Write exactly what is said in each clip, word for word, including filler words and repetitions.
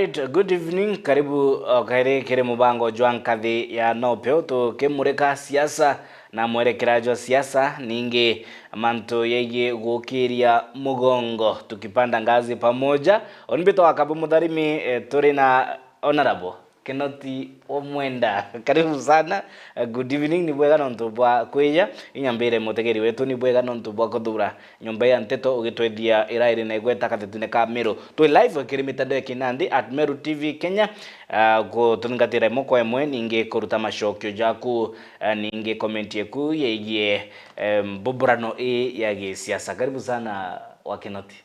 Alright, good evening. Karibu o kairi kiri mubango jwa nkathi ya Nopeu, tukimurika siasa na mwerekera jwa siasa, ningi mantu yegii gukiria mugongo, tukipanda ngazi pamoja. Uni mbitwa Kabu Mutharimi, eh, turi na Honorable Kinoti Wamwenda. Karibu sana. Eh, good evening, ni bwega nontu bwa kwija. Inya mbire mutegeri wetu, ni bwega nontu bwa kuthura nyomba ya nteto ugitwethia ira iri na igweta kathetune ka Meru. Twi live kiri mitandao ya kinandi at Meru T V Kenya. Ah, gutungatira imwe kwa imwe, ningi kuruta macokio jaku, ah, ningi comment yeku yegie, em, mbuburano ii ya gisiasa. Karibu sana wa Kinoti.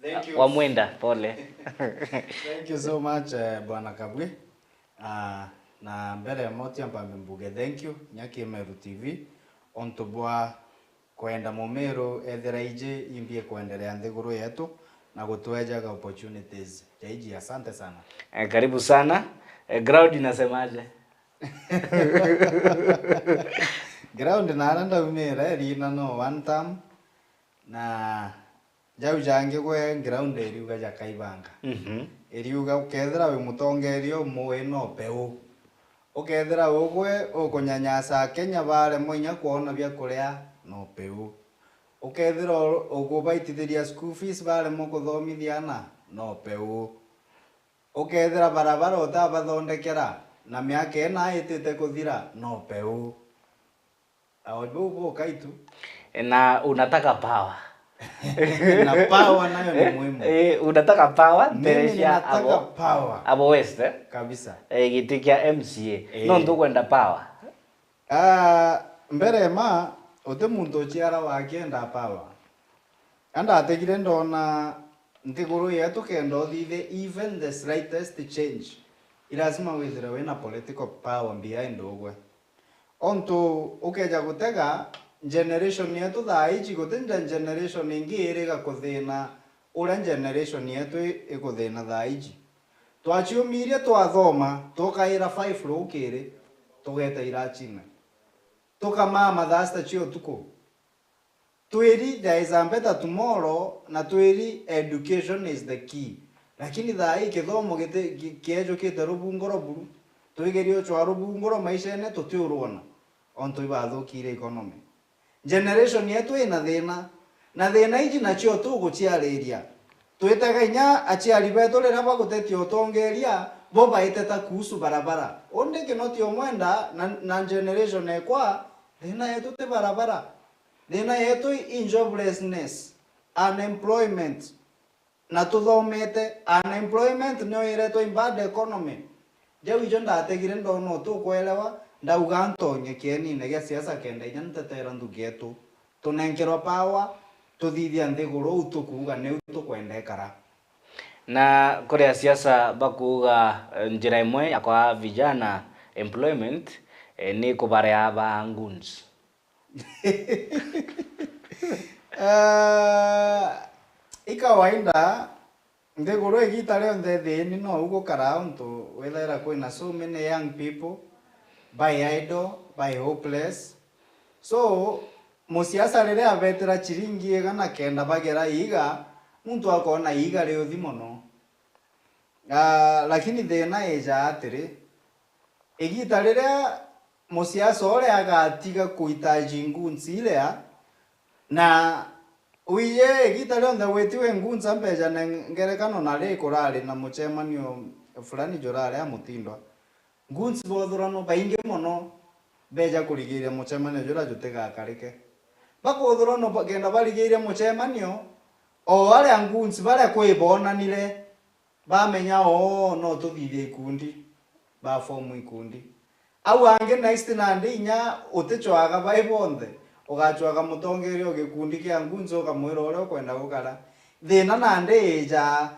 Thank you. Wamwenda, pole. Thank you so much, eh, Bwana Kabwe. Ah, na mbere ya moti mpambe mbuge thank you, nyaki Meru T V, ontu bwa kwenda mumiru ethira iji imbie kwenderea nthiguru yetu na gutwejaga opportunities ja iji. Asante sana. Eh, karibu sana. Eh, ground inasemaje? Ground nara ndaumira, irina no one term, na jau jangi gwe ground iriuga ja Kaibanga. Mhm. Iriuga ukethira wi mutongeria umwe wi Nopeu. Ukethira ugwe ukunyanyasa Akenya baremwa inya kwona bia kuria, Nopeu. Ukethira u-, ukubaitithiria school fees baremwa kuthomithia ana, Nopeu. Ukethira barabara utabathondekera na miaka ina itite kuthira, Nopeu. Ao bau bukai tu. Na unataka power. Na power nayo ni muhimu. Eh, unataka power, mimi ninataka abo, power. Abo West, eh? Kabisa. Eh, giti kia M C A. Eh. No ntukwenda power. Ah, mbere ma, uti muntu uciara wakienda power. Andategire ndona nthiguru yetu kenda uthithe even the slightest change, i lazima withire wina political power behind ugwe. Ontu ukeja gutega, generation yetu thaa iji guti nja generation ingi iriga kuthina uria generation yetu i-, ikuthina thaa iji. Twaciumirie twathoma, tukaira five rukiri, tugeta irachine. Tukamaa mathaa sita cia utuku. Twiri there is a better tomorrow, na twiri education is the key. Lakini thaa ii kithomo giti-, ki-, kiejukite rubungo rwa buru. Twigeria ucwa rubungo rwa maishene tutiurwona, ontu ibathukire economy. Generation yetu ina thina, na thina iji nacio tuguciariria. Twitega inya aciari betu riria bagutetia utongeria, bo baiteta kuhusu barabara. Undi Kinoti Omwenda na, na generation ekwa, thina yetu ti barabara. Thina yetu i joblessness, unemployment. Na tuthomete, unemployment nio iretwa i bad economy. Jau ijo ndategire ndona utukwerewa, ndauga ntonye kienine gia siasa kenda inya ntetera nthugi yetu. Tunenkerwa power, tuthithia nthiguru uu tukuuga niu tukwenda ikara. Na kuri asiasa bakuuga, eh, njira imwe ya kwa vijana employment, eh, ni kubarea ba goons. Ah, i kawaida, nthiguru igita rionthe thiini nou gukara untu withaira kwina so many young people by idle, by hopeless. So, musiasa riria abetera chiringi igana kenda bagera iiga, muntu akona iiga riuthi mono. Ah, lakini thina ijaa atiri, igita riria musiasa uria agatiga kuhitaji ngunsi iria, na wiye igita rionthe witiwe ngunsa mbeca, na ngerekano na ri kurari na mucemanio fulani jurari a Mutindwa, ngunsi bothuranwa baingi mono beja kurigiria mucemanio jura jutigakarike. Bakuthuranwa ba-, kenda barigiria mucemanio, o aria ngunsi baria kwi bonanire, bamenya oo no tuthithie ikundi, ba form ikundi. Au angi next nandi inya uticwaga bai bonthe, ugacwaga mutongeria o gikundi kia ngunzi ukamwira uria ukwenda gukara. Thina nandi ijaa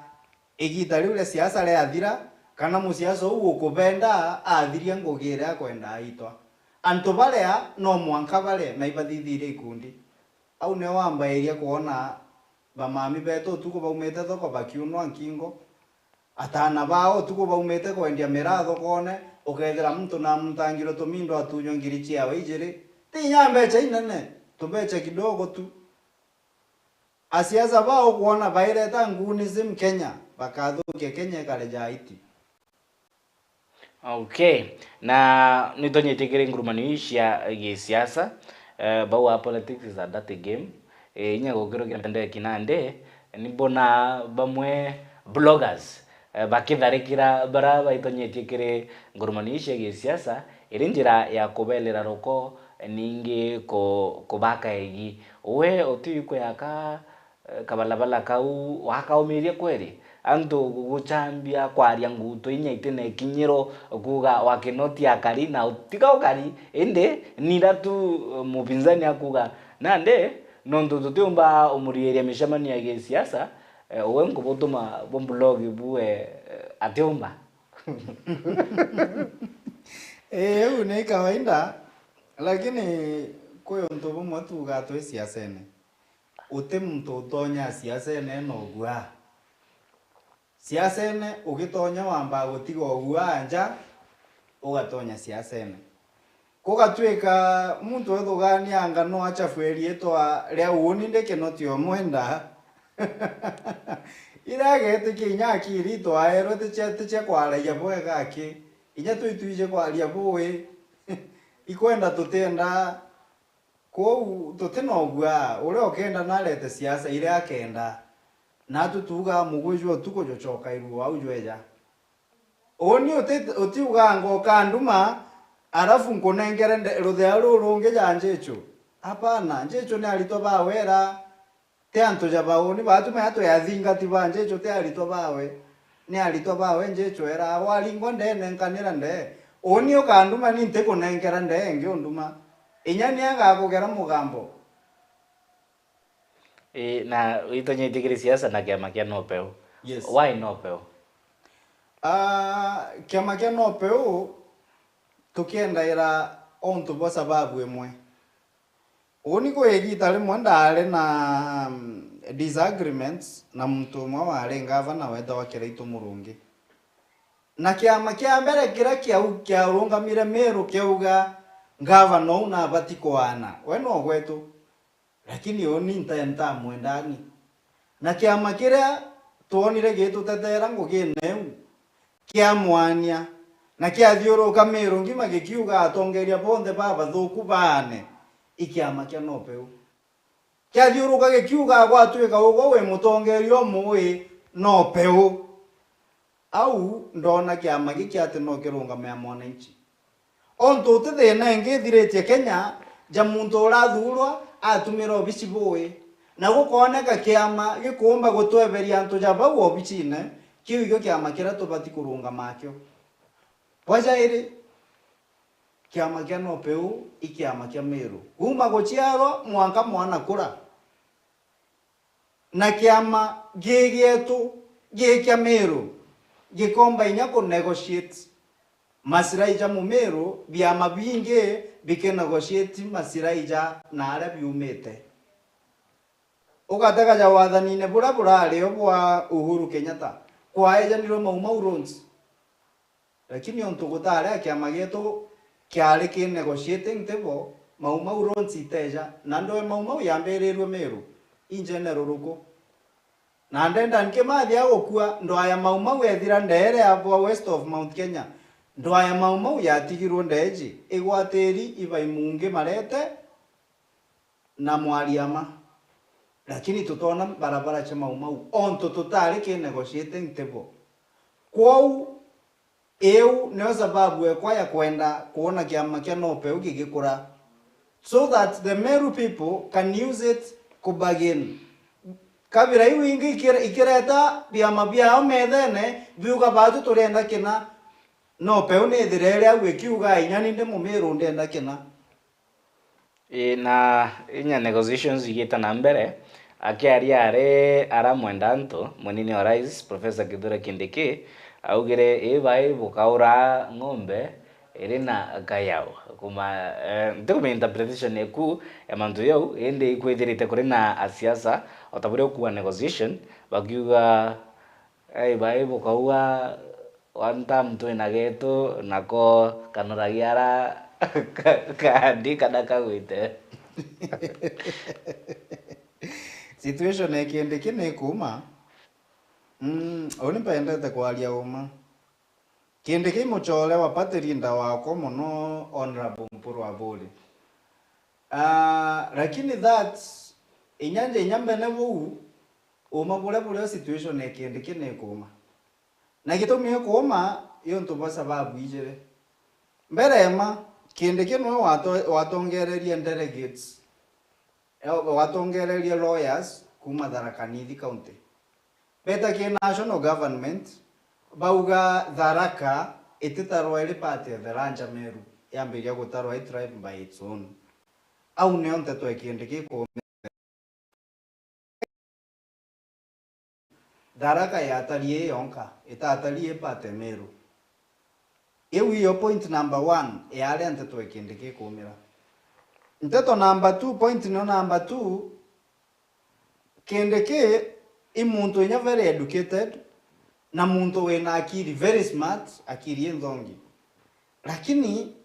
igita riu ria siasa riathira, kana musiasa uu ukubenda athiria ngugi iria akwenda aitwa. Antu baria no mwanka baria na ibathithirie ikundi. Au nio wambairia kwona bamami betu utuku baumite thoko bakiunwa nkingo, atana bao utuku baumite kwendia miraa thokone, ukethira muntu namutangirwe tumindo atunywa ngiri ciawe ijiri. Ti inya mbecha inene, tubecha kidogo tu. Asiasa bao ukwona baireta ngunism Kenya, bakathukia Kenya ikare ja Haiti. Okay. Na nitonyetie kiri ngurumanio ii cia gisiasa, eh, bau a politics is a dirty game. Eh, inya gukirukira ndeki nandi, ni mbona bamwe bloggers, eh, bakitharikira bara baitonyetie kiri ngurumanio ii cia gisiasa, iri njira ya kubelera ruko, ningi ku-, kubaka egi. We uti kwiyaka eh, kabalabala kau wakaumiria kweri? Antu guchambia kwaria nguto inya itina ikinyiro, kuuga wakinotia akari na utiga ukari, indi nira tu, eh, mupinzani akuuga nandi, nontu tutiumba umuriiria micemanio ya gisiasa, eh, uwe nkubutuma bu blog bu, eh, atiumba. Ii, iu ni kawaida, lakini kwi untu bumwe tuugaa twi siasene. Uti muntu utonya siasene na uguaa. Siasene ugitonya wambaa gutiga uguaa nja, ugatonya siasene. Kugatwika muntu ethugania anga no achafue riitwa ria uuni ndi Kinoti omwenda. Ira agetikia inya akiri itwaerwe ticia, ticia kwaragia bwega aki. Inya twi twiji kwaria bui. Ikwenda tutienda. Kwou tuti na uguaa, uria ukenda narete siasa iria akenda. Natu tuugaa mugwi jwa utuku jucokairua au jweja. Uuni uti-, utiugaa ngoka nduma, arafu nkunengere nde-, ruthea ruu rungi ja njichu. Hapana, njichu ni aritwa ba wera, ti antu ja bauni. Batumea twi athingati ba njichu, ti aritwa bawe. Ni aritwa bawe njichu era, waringwa ndene nkanira ndee. Uuni ukanduma, ni ntikunengera ndee ingi unduma. Inya ni agakugera mugambo. Ii, na itonyetie kiri siasa na kiama kia Nopeu. Yes. Why Nopeu? Ah, kiama kia Nopeu tukiendaira ontu bwa sababu imwe. Uuni kwi igita rimwe ndaari na, mm, disagreements na muntu umwe wari ngavana wetagwa Kiraitu Murungi. Na kiama kia mbere kiria kiau-, kiarungamire Meru kiauga, "Ngavana uu nabati kwaana, we no gwetu." Lakini uuni nta-, ntamwendani. Na kiama kiria twonire gitutetera ngugine iu, kiamwania, na kiathiuruka Meru ngima gikiuga atongeria bonthe babathuku baane, i kiama kia Nopeu. Kiathiuruka gikiuga gwatwika ugwe wi mutongeria umui Nopeu. Au ndoona kiama giki ati no kirungamia mwananchi. Ontu uti thina ingi ithiritie Kenya ja muntu urathuurwa atumira obici bui, na gukooneka kiama gikuumba gutweberia antu ja bau obicine, kiu ikio kiama kiria tubati kurungama akio. Bwa jairi, kiama kia Nopeu i kiama kia Meru. Kuuma guciarwa mwanka mwana kura. Na kiama gii gietu, gii kia Meru, gikomba inya ku negotiate masirai ja Mumiru, biama bingi biki negotiate masirai ja na aria biumite. Ugatega ja wathanine buria burario bwa Uhuru Kenyatta, kwaejanirwe Mau Mau loans. Lakini ontu gutaari a kiama gietu kiari ki negotiating table, Mau Mau loans iteja, na ndo e Mau Mau yambirirue Meru, i general ruku. Na ndenda nkimathia gukua, ndwaya Mau Mau ethira ndeere abwa west of Mount Kenya, ndwaya Mau Mau yatigirwe ndeeji, igwatiri ibai mungi marete, na mwariama, lakini tutona barabara cia Mau Mau, ontu tutaari ki negotiating table. Kwou, iu nio sababu ekwa ya kwenda kwona kiama kia Nopeu gigikura, so that the Meru people can use it ku bargain. Kabira iu ingi ikire-, ikireta biama biao methene, biuga, "Batu turienda kina." Nopeu nithire iri au ikiuga, "Inya ni ndi Mumiru, ndienda kina." Ii, na inya negotiations igita na mbere, akiaria ari aramwenda antu, munini wa rais, Professor Kithure Kindiki, augire, "Ii bai bukaura ng'ombe iri na kayau." Kuma, eh, ntikumenya interpretation eku ya mantu jau, indi ikwithirite kuri na asiasa, o ta buria ukuuga negotiation, bakiuga, "Ii bai bukaua one term twina getu, nako kanuragia ara ka-, kandi kana kagwite." Situation ya Kindiki ni kuuma, Mm, uni mpendete kwaria uma. Kindiki muchore wa party leader wakwa muno, Honorable Mpuru Aburi. Ah, lakini that, inya nje, inya mbene buu, uma buria burio situation ya Kindiki ni kuuma. Na gitumi ikuuma, i untu bwa sababu ijiri. Mbere ema, Kindiki niwe wato-, watongererie delegates, eh, watongererie lawyers kuuma Tharaka Nithi County. Beta ki national government, bauga Tharaka ititarwa iri part ya the larger Meru, yambiria gutarwa i tribe by its own. Au nio nteto ya Kindiki ikuuma. Tharaka yatarie yonka, itatarie part ya Meru. Iu iyo point number one ya aria nteto ya Kindiki ikuumira. Nteto number two, point nio number two, Kindiki i muntu inya very educated, na muntu wina akiri, very smart, akiri inthongi. Lakini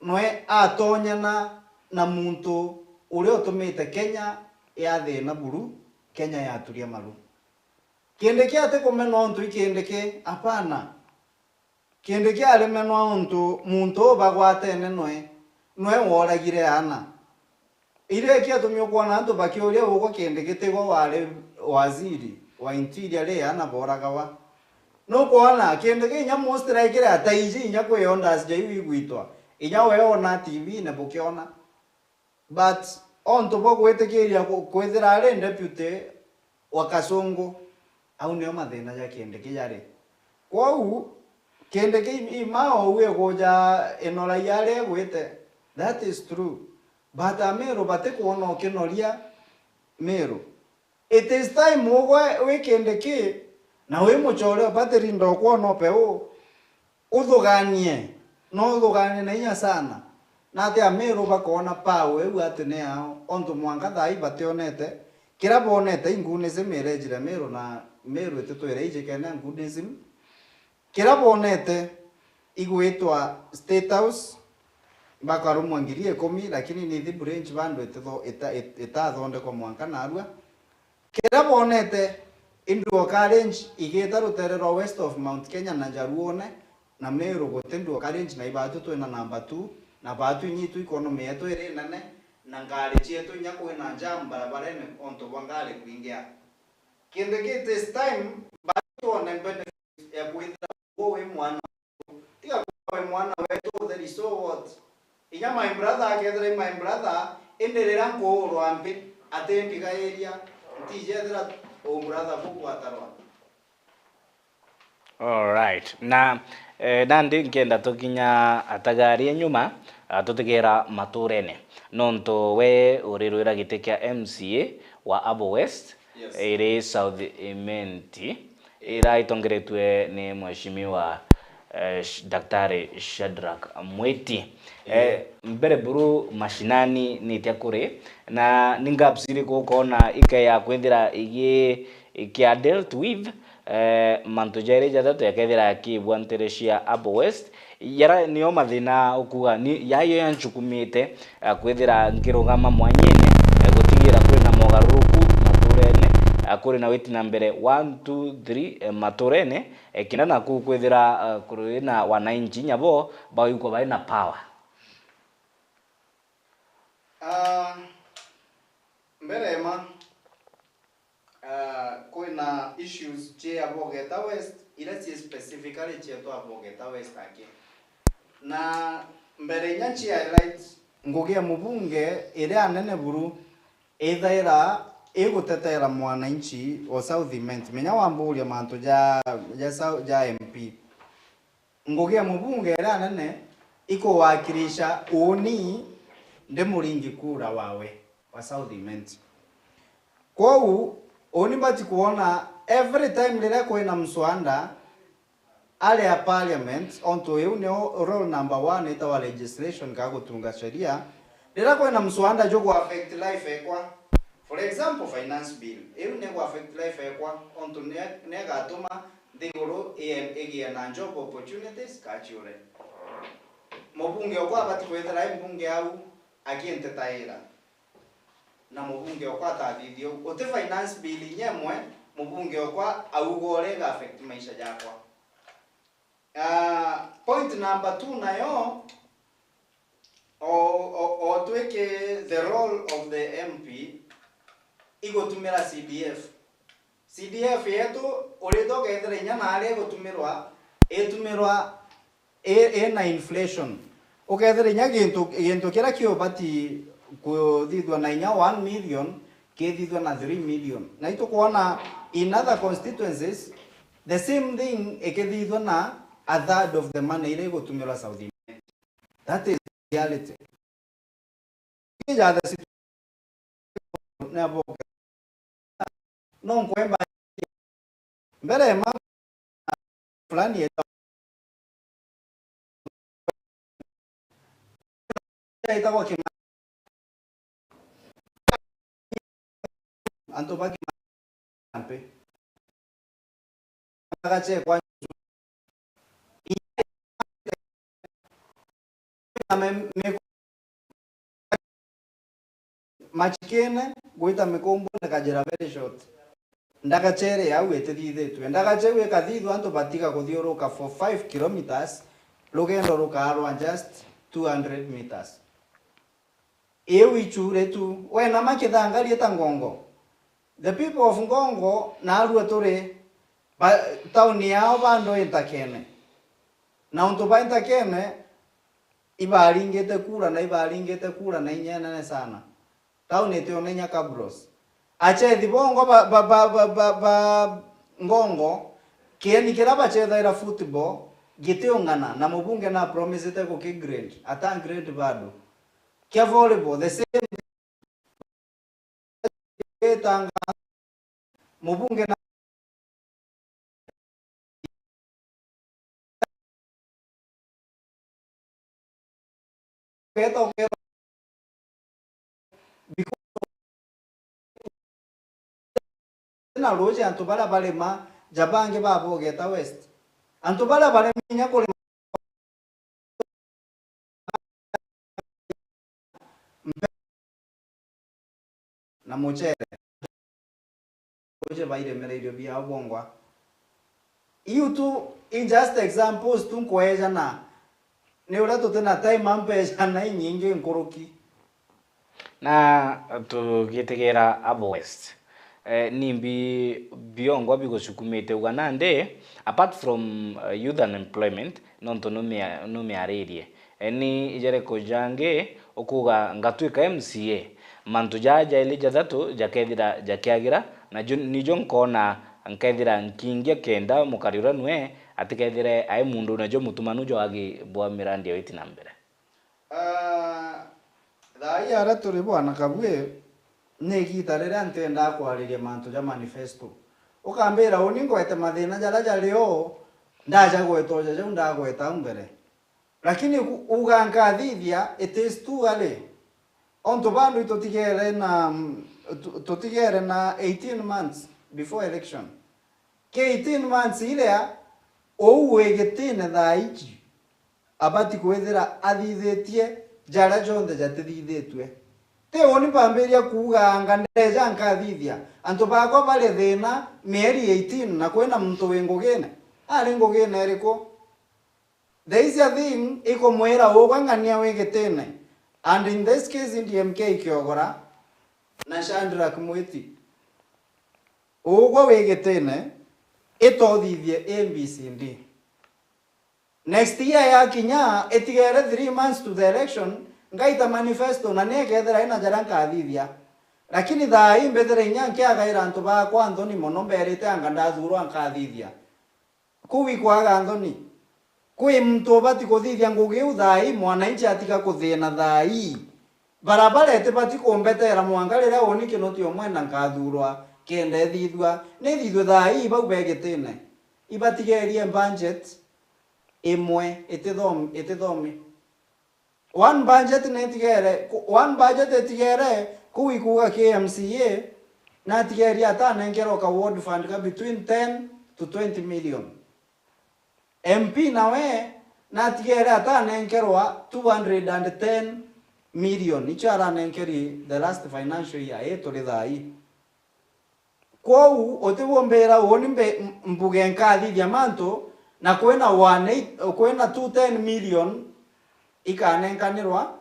nwe atonyana na muntu uria utumite Kenya yathina buru, Kenya yaturia maru. Kindiki atikumenwa untu i Kindiki, apana. Kindiki arimenwa untu muntu uu bagwatene nwe, nwe woragire aana. Iria ikiatumi ukwona antu bakiuria ugwe Kindiki tigwe wari waziri wa interior ri aana boragawa. Nukwona Kindiki inya mustrikire ataiji inya kwi orders ja iu igwitwa. Inya we ona T V-ine bukiona. But ontu bwa gwitikiria ku-, kwithira ari deputy wa Kasungu, au nio mathina ja Kindiki jari. Kwou, Kindiki i-, ima ou ikuja inoragia aria igwite. That is true. But Amiru batikwona ukinoria Miru. It is time ugwe wi Kindiki, na wi muchore wa party leader ukwona upe u, uthuganie, no uthuganie na inya sana. Na ati Amiru bakoona power iu ati ni yao, ontu mwanka thaa ii bationete. Kiria bonete i Gunism irejire Miru, na Miru ititwire ijikene Gunism. Kiria bonete igwitwa State House, bakarumwa ngiri ikumi, lakini nithi bridge bado ititho-, ita-, it-, itathondekwa mwanka narua. Kiria bonete induoka range igita rutere rwa west of Mount Kenya na Njaruone na Meru, guti nduoka range, na ibaatu twina number two, na baatu inya itu economy yetu iri nene, na ngari cietu inya kwina jam barabarene ontu bwa ngari kwingia. Kindiki, it is time baatu twone benefit ya kwithira ugwe wi mwana wetu. Tiga kuuga wi mwana wetu utheri, so what? Inya my brother akethira i my brother, indi riria nkuurwa mbi, atindigairia, ntijethira u brother buu bwatarwa. Alright. Na, eh, nandi nkenda tukinya atagari nyuma, ah, tutigera maturene. Nontu we urirwira giti kia M C A wa Abo West, Yes. iri South Imenti, ira itongeretue ni Mheshimiwa, eh, Sh-, Daktari Shadrack Mwiti. Eh, mbere buru mashinani nitia kuri, na ni gaps iriku ukona ike ya kwithira igi-, ikia dealt with, eh, mantu jairi jathatu yakethira yakibwa ntere cia Abo West, yara nio mathina ukuga ni yayo yanchukumite, eh, kwithira nkirugama mwanyene, eh, gutigira kwina mogaruruku maturene, eh, kuri na witi na mbere one, two, three, eh, maturene, eh, kenda naku kwithira, eh, kuri na wananchi nyabo baigwa bari na power. Ah, mbere ma, ah, kwina issues cia Abogeta West, ira cie specifically cietu Abogeta West aki. Na mbere inya cia highlight, ngugi ya mubunge iria nene buru ithaira igutetera mwananchi wa South Imenti. Menya wamburia mantu ja, ja Sau-, ja M P. Ngugi ya mubunge iria nene ikuwakilisha uuni ndi muringi kura wawe wa South Imenti. Kwou, uuni mbati kwona every time riria kwina mswada, aria parliament, ontu iu nio rule number one itawa legislation, ka gutunga sheria, riria kwina mswada jugu affect life ekwa, for example, finance bill, iu ni gu affect life ekwa, ontu ni, ni igatuma nthiguru i-, igie na job opportunities ka ciure. Mubunge okwa abati kwithira i mbunge au akientetaira. Na mubunge okwa atathithia uu. Uti finance bill inya imwe mubunge okwa auga uria iga affect maisha jakwa. Ah, point number two nayo, o, o, o twiki the role of the M P, igutumira C D F. C D F yetu, urite ukethira inya naria igutumirwa, itumirwa i, ina inflation. Ukethira inya gintu, gintu kiria kiubati kuthithua na inya one million, kithithua na three million. Na itukwona in other constituencies, the same thing ikithithua na a third of the money iria igutumirwa South Imenti. That is reality. Ija the situation ni abo. No nkwemba mbere ya mambo fulani yeta yetagwa Kima-, antu ba Kimampe. Ndagachekwa na me-, me-, machikene gwita mikumbune kajira very short. Ndagachere yau itithithitue. Ndagache iu ikathithua antu batiga kuthiuruka for five kilometres, rugendo rukaa rwa just two hundred metres. Iu ichure tu. Wena makithangarie ta Ngongo. The people of Ngongo, naarua turi ba, tauni yao bando intakene. Na untu ba intakene, ibaringite kura na ibaringite kura na inya inene sana. Tauni itiona inya kabros. Achethi bongo ba, ba, ba, ba, ba, ba Ngongo, kieni kiria bachethaira football, gitiungana, na mubunge na promisite guki grade, ata grade bado. Kia volleyball, the same. Gitanga mubunge na geta ukero because na ruuji antu baria barima ja bangi babogeta west. Antu baria barima inya kurima mbe-, na muchere. Uje bairemera irio biao bongwa. Iu tu in just examples tu nkweja na ni uria tuti na time ampeja na inyingi nkuruki. Na tugitigera abo West, eh, nimbi biongwa bigucukumite uga nandi, apart from, eh, youth unemployment, nontu numia-, numiaririe. Eh, ni ijereko jangi ukuga ngatwika M C A, mantu jaa jaili jathatu jakethira jakiagira, na ju-, nijo nkona nkethira nkiingia kenda mukari uria nwe atikethire ai mundu najo mutumanu jwa wagi bwa mirandi ya witi na mbere. Ah, thaa ii aria turi bwana Kabue, ni igiita riria ntiendaa kwariria mantu ja manifesto. Ukambira uni ngwete mathina jaria jari o, ndaja gweta uja jau ndagweta au mbere. Lakini ku-, uga nkathithia, it is too early. Ontu bandu itutigere na, mm, tu-, tutigere na eighteen months before election. Ki eighteen months iria, uu wi gitine thaa iji abati kwithira athithitie jaria jonthe jatithithitue. Ti uni mpambiria kuuga anga ndeja nkathithia antu bakwa bari thina mieri eighteen na kwina muntu wi ngugine? Ari ngugine iriku? The easier thing ikumwira ugwe ng'ania wi gitine, and in this case D M K Kiogora na Shadrack Mwiti. Ugwe wi gitine, itothithie A B C D. Next year yakinya, itigere three months to the election, ngaita manifesto na niekethira ina jaria nkathithia. Lakini thaa ii mbethire inya nkiagaira antu bakwa nthoni mono, mberite anga ndathurwa nkathithia. Kuu ikwaga nthoni. Kwi muntu ubati kuthithia ngugi iu thaa ii, mwananchi atiga kuthina thaa ii. Barabara itibati kumbetera mwanka riria uni Kinoti umwe na nkathurwa, kenda ithithua. Ni ithithue thaa ii bau begitine. Ibatigerie budget imwe itithom-, itithomi. One budget netigere, ku-, one budget etigere, kuu ikuuga K M C A, natigerie atanenkerwa ka ward fund ka between ten to twenty million. M P nawe, natigere atanenkerwa two hundred and ten million, icio aranenkeri the last financial year, ii turi thaa ii. Kwou utibumbira uuni mbe-, m-, mbuge nkathithia mantu, na kwina one eight, kwina two ten million ikanenkanirwa,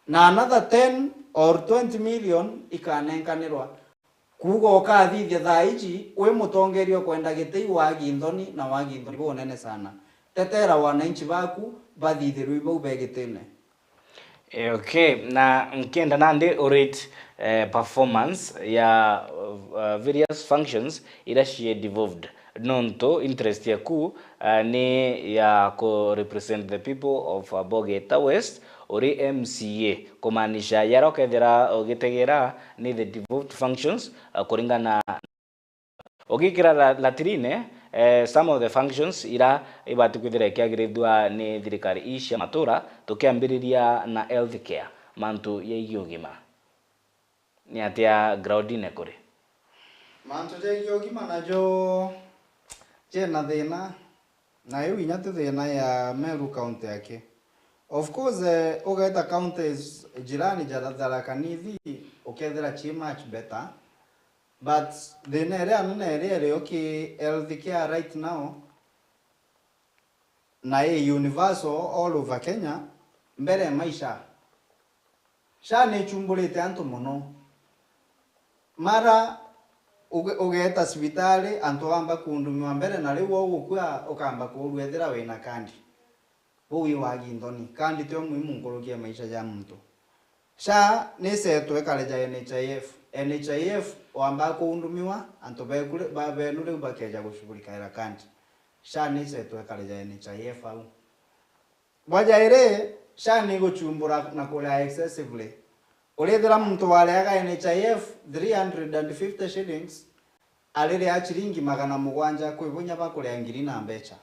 na another ten or twenty million ikanenkanirwa. Kuuga ukathithia thaa iji wi mutongeria ukwenda giti iu wagi nthoni na wagi nthoni bunene sana. Tetera wananchi baku bathithirwe bau be gitine. Eh, okay, na nkenda nandi urate, eh, performance ya, uh, various functions iria cie devolved, nontu interest yaku, uh, ni ya ku represent the people of, uh, Bogeta West uri M C A, kumaanisha yaria ukethira ugitegera ni the devolved functions, uh, kuringana Ugikira la-, latrine, eh, some of the functions ira ibati kwithira ikiagirithua ni thirikari ii cia matura, tukiambiriria na health care, mantu yegie ugima. Ni atia groundine kuri? Mantu jegie ugima najo jena thina, na iu inya ti thina ya Meru County aki. Of course, eh, ugeta counties jirani ja Tharaka Nithi, ukethira ci much better, but thina iria nene iria irio ki health care right now, na i universal all over Kenya, mbere maisha. SHA ni ichumburite antu mono. Mara uge-, ugeeta cibitari, antu bamba kuundumiwa mbere, na riu ugukua ukamba kuurua ethira wina kandi. Buu i wagi nthoni. Kandi tio muhimu nkuruki ya maisha ja muntu. SHA ni isetwe kare ja N H I F. N H I F wamba kuundumiwa, antu beku ri-, ba-, benu riu bakeja gushughulikia kandi. SHA ni isetwe kare ja N H I F au. Bwa jairi, SHA ni iguchumbura na kuria excessively. Urithira muntu wariaga N H I F three hundred and fifty shillings, ariria chiringi magana mugwanja, kwi bunya bakuria ngiri na mbecha.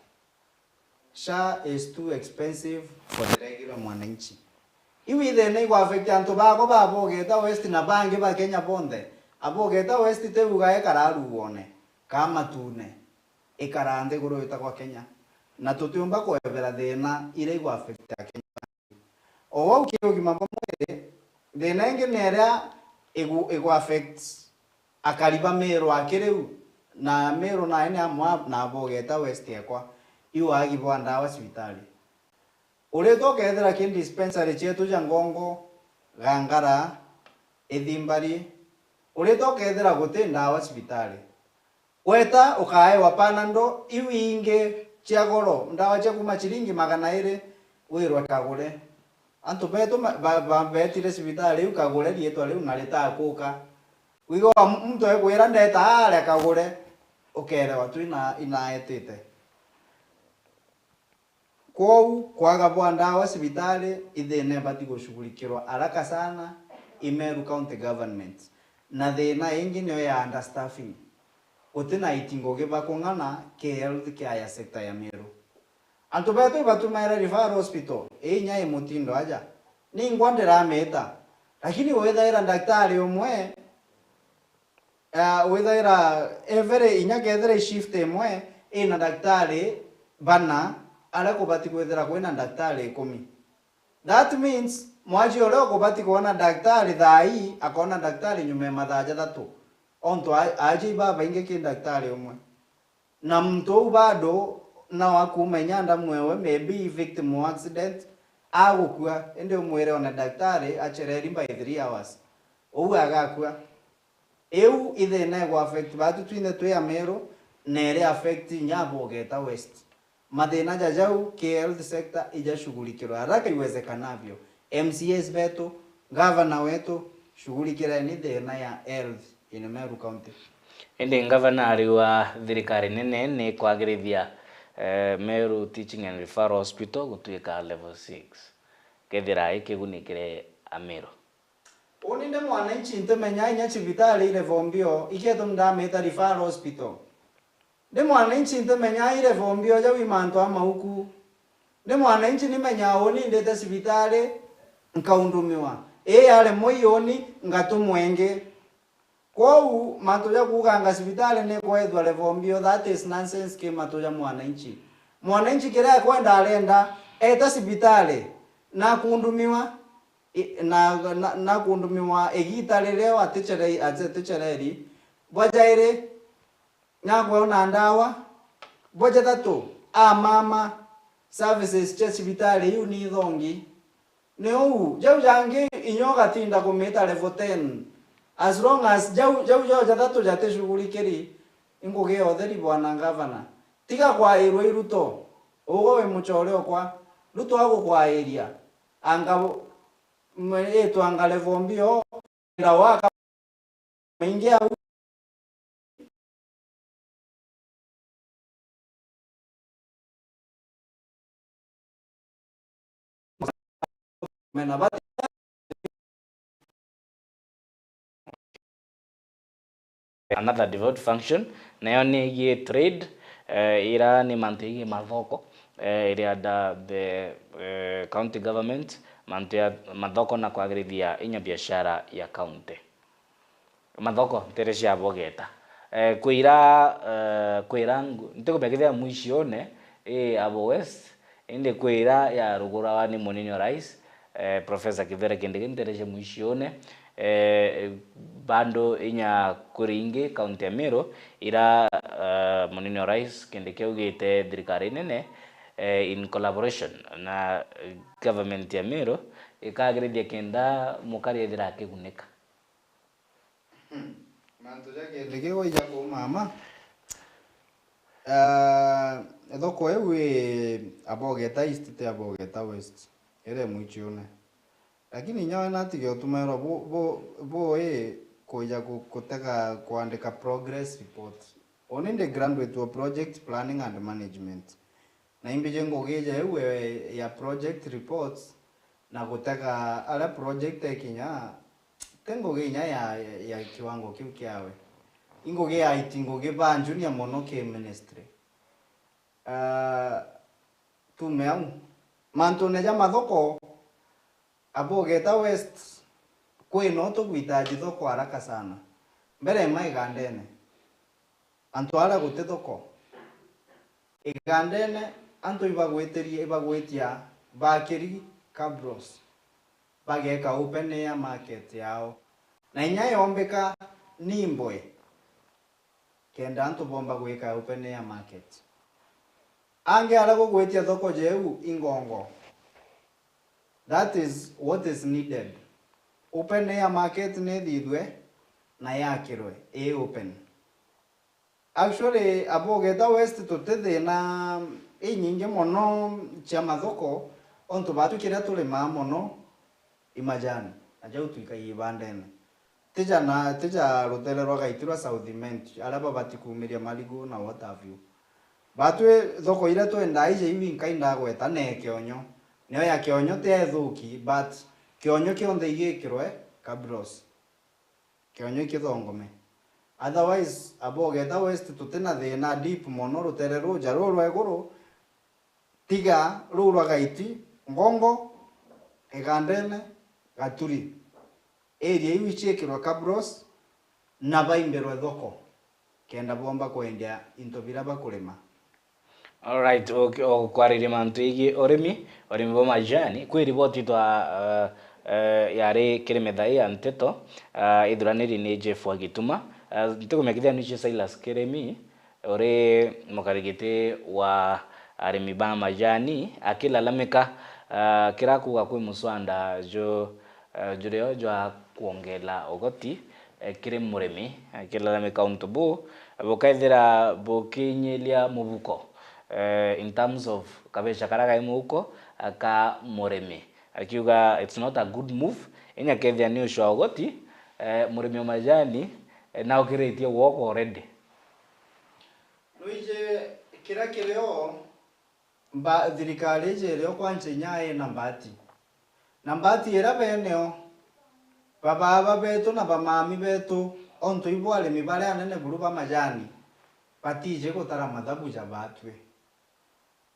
SHA is too expensive for the regular mwananchi. Iu ithina igu affect antu bakwa ba Bogeta West na bangi ba Kenya bonthe. A Bogeta West ti uga ekara ruone, ka matune, ikara nthiguru itagwa Kenya, na tutiumba kwebera thina iria igu affect Akenya. O wau ki ugima bwa mwiri, thina ingi ni iria igu, igu affect akari ba Meru aki riu, na Meru nae ni amwe na Bogeta West ekwa, iu wagi bwa ndawa cibitari. Uritwa ukethira ki dispensary cietu ja Ngongo, Gangara, Ithimbari, uritwa ukethira guti ndawa cibitari. Weta ukaewa Panadol, iu ingi cia goro, ndawa cia kuma chiringi magana iri, wirwe kagure. Antu betu ma-, ba-, ba-, betire cibitari iu kagure riitwa riu na ritakuka. Wigwa mu-, muntu ekwira ndeta aria kagure, ukerewa tu ina-, inaetite. Kwou, kwaga bwa ndawa cibitari i thina ibati gushughulikirwa haraka sana i Meru County Government. Na thina ingi niyo ya understaffing. Guti na aiti ngugi ba kung'ana ki health care ya sector ya Meru. Antu betu ibatumaira referral hospital, ii inya i mutindo aja. Ningwa ndiramita. Lakini withaira ndaktari umwe, Ah, withaira every, inya kethira i shift imwe ina ndaktari bana, aria kubati kwithira kwina ndaktari ikumi. That means, mwaji uria ukubati kwona ndaktari thaa ii, akona ndaktari nyuma ya mathaa jathatu. Ontu a-, aji babaingi ki ndaktari umwe. Na muntu uu bado no akuuma inya ndamwewe, maybe victim wa accident, agukua, indi umwire one daktari achereri by three hours. Uu agakua. Iu i thina igu affect batu twinthe twi Ameru, na iri affect inya Bogeta West. Mathina ja jau ki health sector ijashughulikirwa haraka iwezekanavyo. M C As betu, governor wetu, shughulikireni thina ya health in Meru County. Indi ngavana ari wa thirikari nene ni kwagirithia, eh, Meru Teaching and Referral Hospital gutuika level six, kethira ikigunikire Ameru. Uni ndi mwananchi ntimenya inya cibitari ire vombio, ikietu ndamita referral hospital. Ndi mwananchi ntimenya ire vombio jau i mantu a mauku. Ndi mwananchi nimenyaa uni ndite cibitari nkaundumiwa. Ii aremwe i uni ngatumwa ingi. Kwou, mantu ja kuuganga cibitari ni kwethwa revombio, that is nonsense ki mantu ja mwananchi. Mwananchi kiria ekwenda arenda, eta cibitari, na kundumiwa, i-, na, na, na kundumiwa igita riria atichere-, atichereri. Bwa jairi, Nyakwona ndawa, bo jathatu, a mama, services cia cibitari iu ni ithongi. Ni uu, jau jangi inya ugatinda kumita level ten. As long as jau, jau jo jathatu jaticugurikiri, ingugi ya utheri, bwana ngavana. Tiga kwairwa i Ruto, ugwe wi mucore okwa, Ruto agukwairia, anga bu-, mwe-, itwanga level mbio, enda waka maingi au. Mena bati another devolved function, nayo ni yegii trade, eh, ira ni mantu yegii mathoko, eh, iria under the, eh, county government, mantu ya mathoko na kwagirithia inya biashara ya county. Mathoko ntere cia Abogeta. Eh, kwira, eh, kwira ngu-, ntikumenya kethira mwicione, i Abo West, indi kwira ya rugurawa ni munini o rais, eh, Professor Kithure Kindiki, ntere cia mwicione, eh, bado inya kuri ingi kaunti ya Meru, ira, eh, munini o rais Kindiki augite thirikari nene, eh, in collaboration na, eh, government ya Meru, ikagirithia kenda mukari ethira akigunika. Hmm. Mantu ja Kindiki gwija kuu mama. Ah, thoko iu i Abogeta East, ti Abogeta West. Iri mwiciune. Lakini inya we natige utumairwa bu-, bu-, bui kwija ku-, kutega kwandika progress report. Uni ndi graduate wa project planning and management. Na imbiji ngugi ija iu, eh, ya project reports na gutega aria project ikinya, ti ngugi inya ya, ya, ya kiwango kiu kiawe. I ngugi ya aiti ngugi ba junior mono ki ministry. Ah, tume au. Mantune ja mathoko, Abogeta West, kwina u tugwitaji thoko haraka sana. Mbere ma igandene. Antu aria guti thoko. Igandene, antu ibagwitirie, ibagwitia bakiri kabros, bageka open air market yao. Na inya yombika ni mbwe, kenda antu bomba gwika open air market. Angi aria gugwitia thoko jeu i ngongo. That is what is needed. Open air market ni ithithue na yakirwe i open. Actually, Abogeta West tuti thina inyingi mono cia mathoko, ontu batu kiria turimaa mono i majani, na jau twikai ibandene. Tija na, tija rutere rwa Gaiti rwa South Imenti, aria babati kuumiria marigu na what have you. Batwi thoko iria twendaa ije iu inkai ndagweta ne kionyo. Nio ya kionyo ti ethuki, but kionyo kionthe igikirwe kabros. Kionyo ikithongome. Otherwise, Abogeta West tutina thina deep mono rutere ruja ruu rwa iguru, tiga ruu rwa Gaiti, Ngongo, Igandene, Gaturi. Area iu iciikirwe kabros na baimbirwe thoko kenda bomba kwendia into biria bakurima. Alright, o, o kwariria mantu igii urimi, urimi bwa majani, kwi riboti twa, eh, eh, yari kiri metha ii ya nteto, eh, ithuraniri ni Jeff wa Gituma. Eh, ntikumenya kethira nwichie Silas Kirimi, uri mukarigiti wa arimi ba majani, akilalamika, eh, kira kuuga kwi muswanda ju eh, jurio jwa kwongela ugoti, eh, kiri murimi, eh, kilalamika untu buu, bukaithira bukinyiria mubuko, eh, in terms of kabeca karia kai muhuko, eh, ka murimi. Akiuga it's not a good move, inya kethia ni ucwa ugoti, eh, murimi wa majani, eh, naukiritie gwoko already. Nwiji kiria kirio, Mba-, thirikari iji irio kwancha inya ina mbati. Na mbati iria beneo, babaaba betu na bamami betu, ontu ibo arimi baria anene buru ba majani, batiji gutara mathabu ja batwi.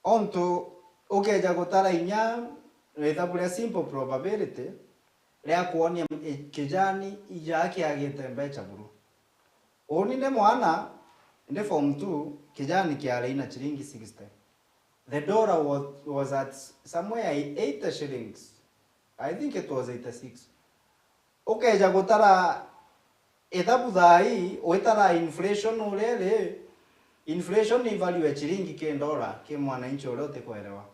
Ontu ukeja gutara inya ithabu ria simple probability, ria kwonia i-, kijani ija kiagite mbecha buru. Uni ndi mwana, ndi form two, kijani kiari na chiringi sixty. The dollar was, was at somewhere eighty shillings. I think it was eighty-six. Ukeja gutara ithabu thaa ii, witara inflation uria iri, Inflation ni value ya chiringi ki ndora ki mwananchi uria utikuerewa.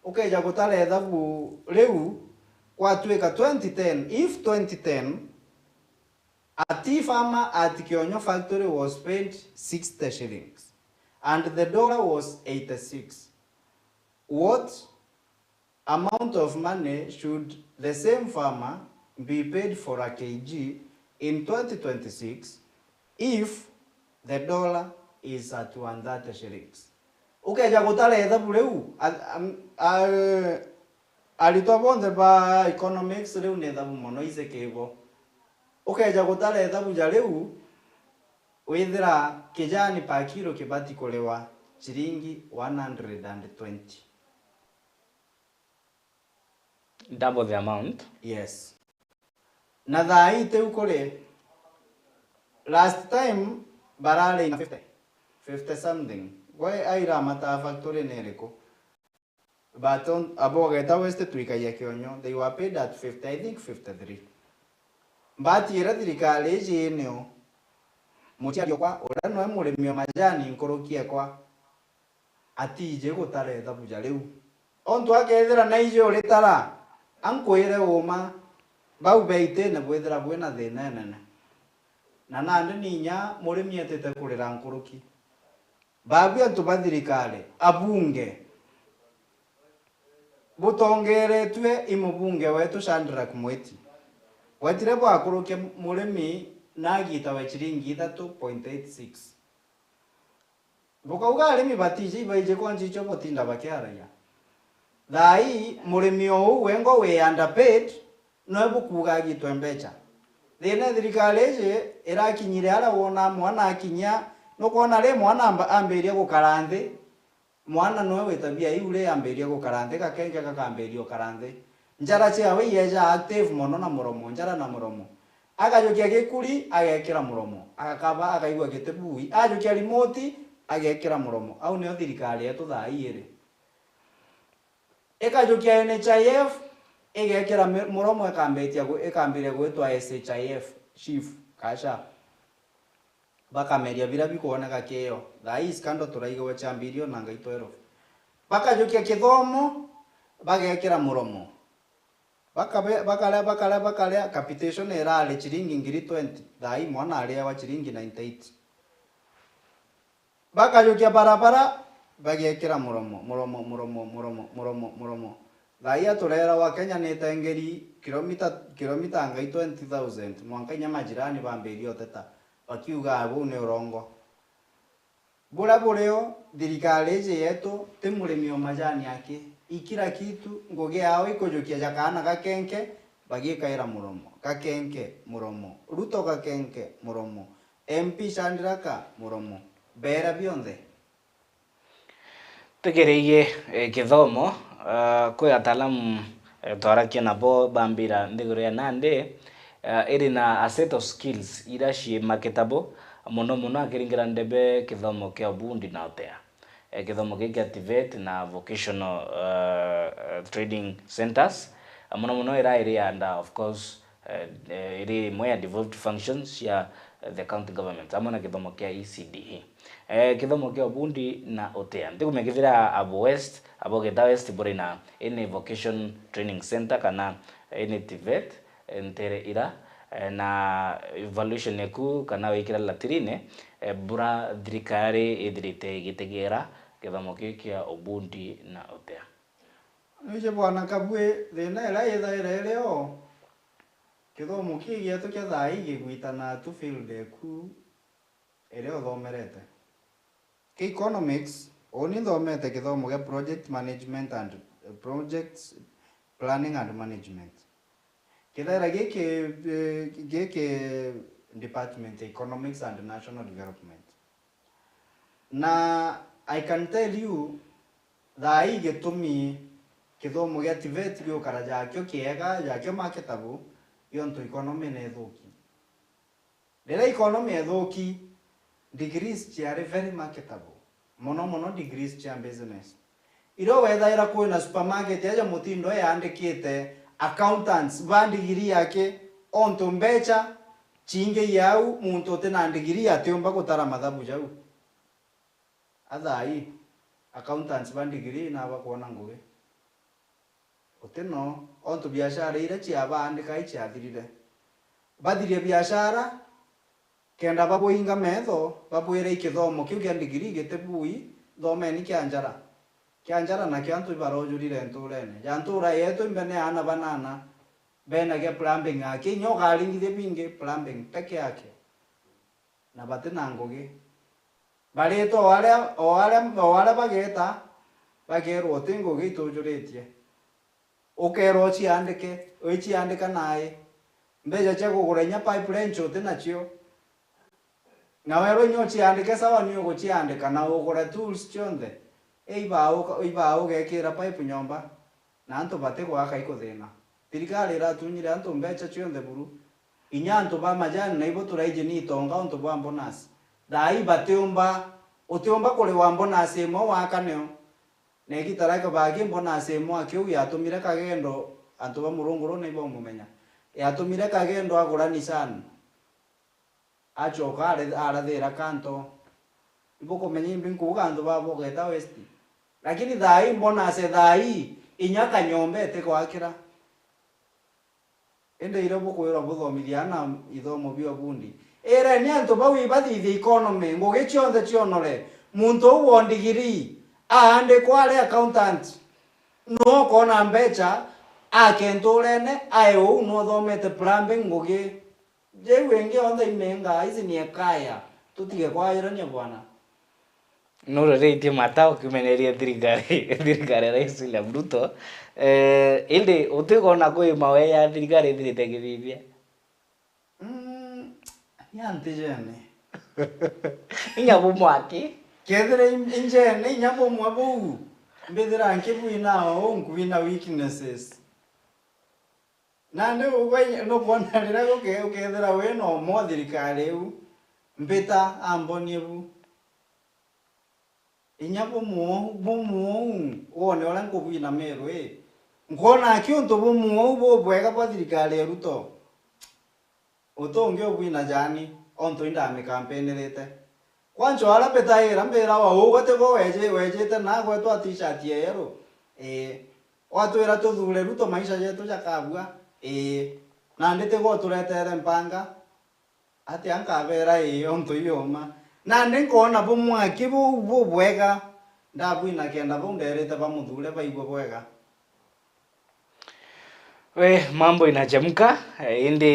Ukeja gutara ithabu riu, gwatuika twenty ten, if twenty ten, a tea farmer at Kionyo factory was paid sixty shillings and the dollar was eighty-six, what amount of money should the same farmer be paid for a kg in twenty twenty-six if the dollar is at one thirty shillings? Ukeja gutara ithabu riu, a- am- a- aritwa bonthe ba economics, riu ni ithabu mono ize kibo. Ukeja gutara ithabu ja riu, withira kijani per kilo kibati kuriwa chiringi one hundred and twenty. Double the amount. Yes. Na thaa ii tiu kuri. Last time barari na fifty, fifty something. Gwe aira mata factory ni iriku? But on, abo Geta West twikagia Kionyo, they were paid at fifty, I think fifty-three. But ira thirikari iji inio, muciari okwa uria noe murimi o majani nkuruki ekwa, atiji gutara ithabu ja riu. Ontu akethira naiji uritara, ankwire uma, bau beitine bwithira bwina thina inene. Na nandi ni inya murimi etite kurira nkuruki. Babu antu ba thirikari, abunge, butongeretue i mubunge wetu Shadrack Mwiti, bwetire bwakurukia murimi na agitawe chiringi ithatu point eight six. Bukauga arimi batiji ibaiji kwanji icio butinda bakiaragia. Thaa ii murimi o uu wengwa wi underpaid, noe bukuuga agitwe mbecha. Thina thirikari iji irakinyire aria wona mwana akinyia, nukwona ri mwana amba- ambiria gukara nthi, mwana noe wi tabia iu ri ambiria gukara nthi, gakenge gakambiria ukara nthi. Njara ciawe iyeja active mono na muromo, njara na muromo. Akajukia gikuri, agekira muromo. Agakaba, akaigua gitibui. Ajukia rimoti, agekira muromo. Au nio thirikari yetu thaa ii iri. Ikajukia N H I F, igekira mi- muromo, ikambitia gu- ikambiria gwitwa S H I F, SHIF, kasha. Bakameria biria bikwoneka kiyo. Thaa ii scandal turaigagua cia mbilioni na ngai twelve. Bakajukia kithomo, bagekira muromo. Bakabe- bakaria, bakaria, bakaria, capitation irari chiringi ngiri twenty, thaa ii mwana ariawa chiringi ninety-eight. Bakajukia barabara, bagekira muromo, muromo, muromo, muromo, muromo, muromo. Thaa ii aturera wa Kenya ni tengeri kilomita, kilomita ngai twenty thousand, mwanka inya majirani bambiria uteta, bakiuga buu ni urongo. Buria burio, thirikari iji yetu ti murimi o majani aki. I kila kitu, ngugi yao ikujukia ja kaana gakenke, bagikaira muromo, gakenke, muromo, Ruto gakenke, muromo, M P Shadrack, muromo, beera bionthe. Tugereie, eh, kithomo, ah, kwi ataalamu, eh, twarakia nabo bambira nthiguru ya Nandi, ah, iri na a set of skills iria cii marketable, mono mono akiringira ndebe kithomo kia ubundi na utea. Eh, kithomo giki kia TVET na vocational, ah, ah, training centres, ah, mono mono ira iri under, of course, eh, eh, iri imwe ya devolved functions cia, eh, the county government, amwe na kithomo kia E C D E. Eh, kithomo kia ubundi na utea. Ntikumenya kethira abo West, abo Geta West buri na any vocation training centre kana any TVET, eh, ntere ira, eh, na evaluation eku kana wikira latrine, eh, bura thirikari ithirite igitegera kithomo kiu kia ubundi na utea. Nwiji bwana Kabui, thina iria ithaira irio, kithomo kii gietu kia thaa ii gigwitana tu field eku iria uthomerete. Ki economics, uni nthomete kithomo gia project management and, eh, projects planning and management. Kithaira giki, eh, giki department ya economics and national development. Na I can tell you, thaa ii gitumi kithomo gia TVET giukara jakio kiega, jakio marketable, iontu economy ni ithuki. Riria economy ithuki, degrees ciari very marketable, mono mono degrees cia business. Irio wethaira kwina supermarket aja mutindo yandikite accountants ba degree yake, ontu mbecha ciingiie au, muntu utina degree atiumba gutara mathabu jau. Athai, accountants ba degree na bakwona ngugi. Uti no, ontu biashara iria ciabaandika iciathirire. Bathirie biashara, kenda babuinga metho, babwire ikithomo kiu kia degree giti bui, thomeni kia njara. Kia njara nakio antu ibarojurire nturene. Ja ntura yetu imbene aana banana, benagia plumbing aki, inya ukaringithia bingi plumbing peke yake. Na bati na ngugi. Baritwa o aria, o aria, o aria bageta, bakerwa uti ngugi itujuritie. Ukerwa uciandike, wiciandika nai. Mbeca cia kugura inya pipe wrench uti nacio. Na werwa inya uciandike, sawa, ni uguciandika na ugure tools cionthe. Ibaa uka-, ibaa ugekira pipe nyomba, na antu bati gwaka ikuthina. Thirikari iratunyire antu mbeca cionthe buru. Inya antu ba majani na ibo turaiji ni itonga untu bwa bonus. Thaa ii batiumba, utiumba kuriwa bonus imwe waka nio. Na igita ria kibaki bonus imwe akiu yatumire Kagendo, antu ba murunguru ni baumumenya. Yatumire Kagendo agura Nissan. Acoka are-, arathira kanto. Ibukumenya imbi nkuuga antu ba Bogeta West. Lakini thaa ii mbona ase thaa ii inya kanyomba ete gwakira. Indi iria bukwirwa buthomithia aana ithomo bia ubundi, ireni antu bau ibathithie economy, ngugi cionthe cionore. Muntu uu wa ndigiri aandikwa ari accountant, no ukona mbeca ake nturene, ae uu no uthomete plumbing ngugi. Jau ingi yonthe imenga, ici ni ekaya. Tutige kwayurania bwana. Nuriritie mata ukimenyeria thirikari, thirikari ya Rais William Ruto. Eh, indi utikona kwi mawe ya thirikari ithirite kithithia? Mm, ni antijene. Inya bumwaki. Kethira in-, injene inya bumwe buu, mbithira nkibwina o nkuina weaknesses. Nandi ugwe nukwona riria guke-, ukethira wi na umwe o thirikari iu, mbita ambonie bu. Inya bumwe uu, bumwe uu, wone uria nkubwina Meru ii. Nkwona aki untu bumwe uu bubwega bwa thirikari ya Ruto. Utungi ubwina jani, ontu indamikampenirite. Kwanza o aria mbitaira, mbirawa, ugwe tigwe weji-, wejite na agwetwa t-shirt ya yellow? Ii. Watwira tuthure Ruto maisha jetu jakabua? Ii. Nandi tigwe uturetere mpanga? Atia nkabera ii ontu i uma? Nandi nkoona bumwaki buu bubwega, ndabwina kenda bau nderite bamuthure baigue bwega. We, mambo inachemka, eh, indi,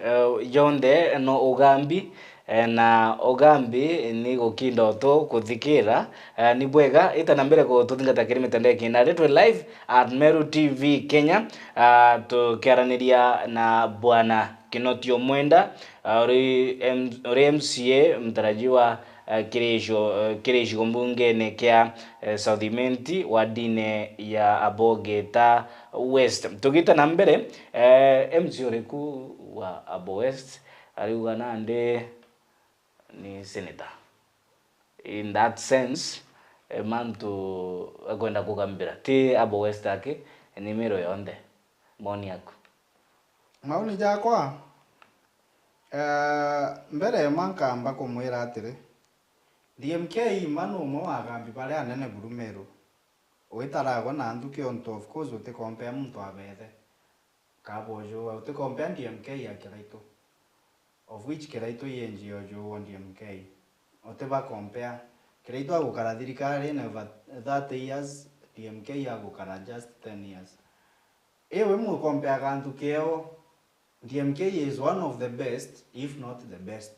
eh, yonthe no ugambi, eh, na ugambi ni gukinda utu kuthikira, eh, ni bwega. Ita na mbere kututhingata kiri mitandao ya kina. Twi live at Meru T V Kenya, ah, tukiaraniria na Bwana Kinoti Omwenda, ah, uri M-, uri M C A mtarajiwa eh, kiri gicigo, eh, kiri gicigo mbungene kia, eh, South Imenti, wardine ya Abogeta West. Tugite na mbere, eh, M C A uriku wa Abo West ariuga nandi ni senator? In that sense, eh, mantu akwenda kugambira ti Abo West aki, ni Meru yonthe. Maoni yaku? Maoni jakwa, eh, mbere mwa nkamba kumwira atiri, D M K ma ni umwe wa agambi baria anene buru Meru. Witaragwa na nthuki ontu, of course, utikompea muntu abethe. Kaba uju, utikompea D M K ya Kiraitu. Of which Kiraitu i N G O juu wa D M K. Utiba compare. Kiraitu agukara thirikarine over thirty years, D M K agukara just ten years. Iwe mukompea gantu keo, D M K is one of the best, if not the best.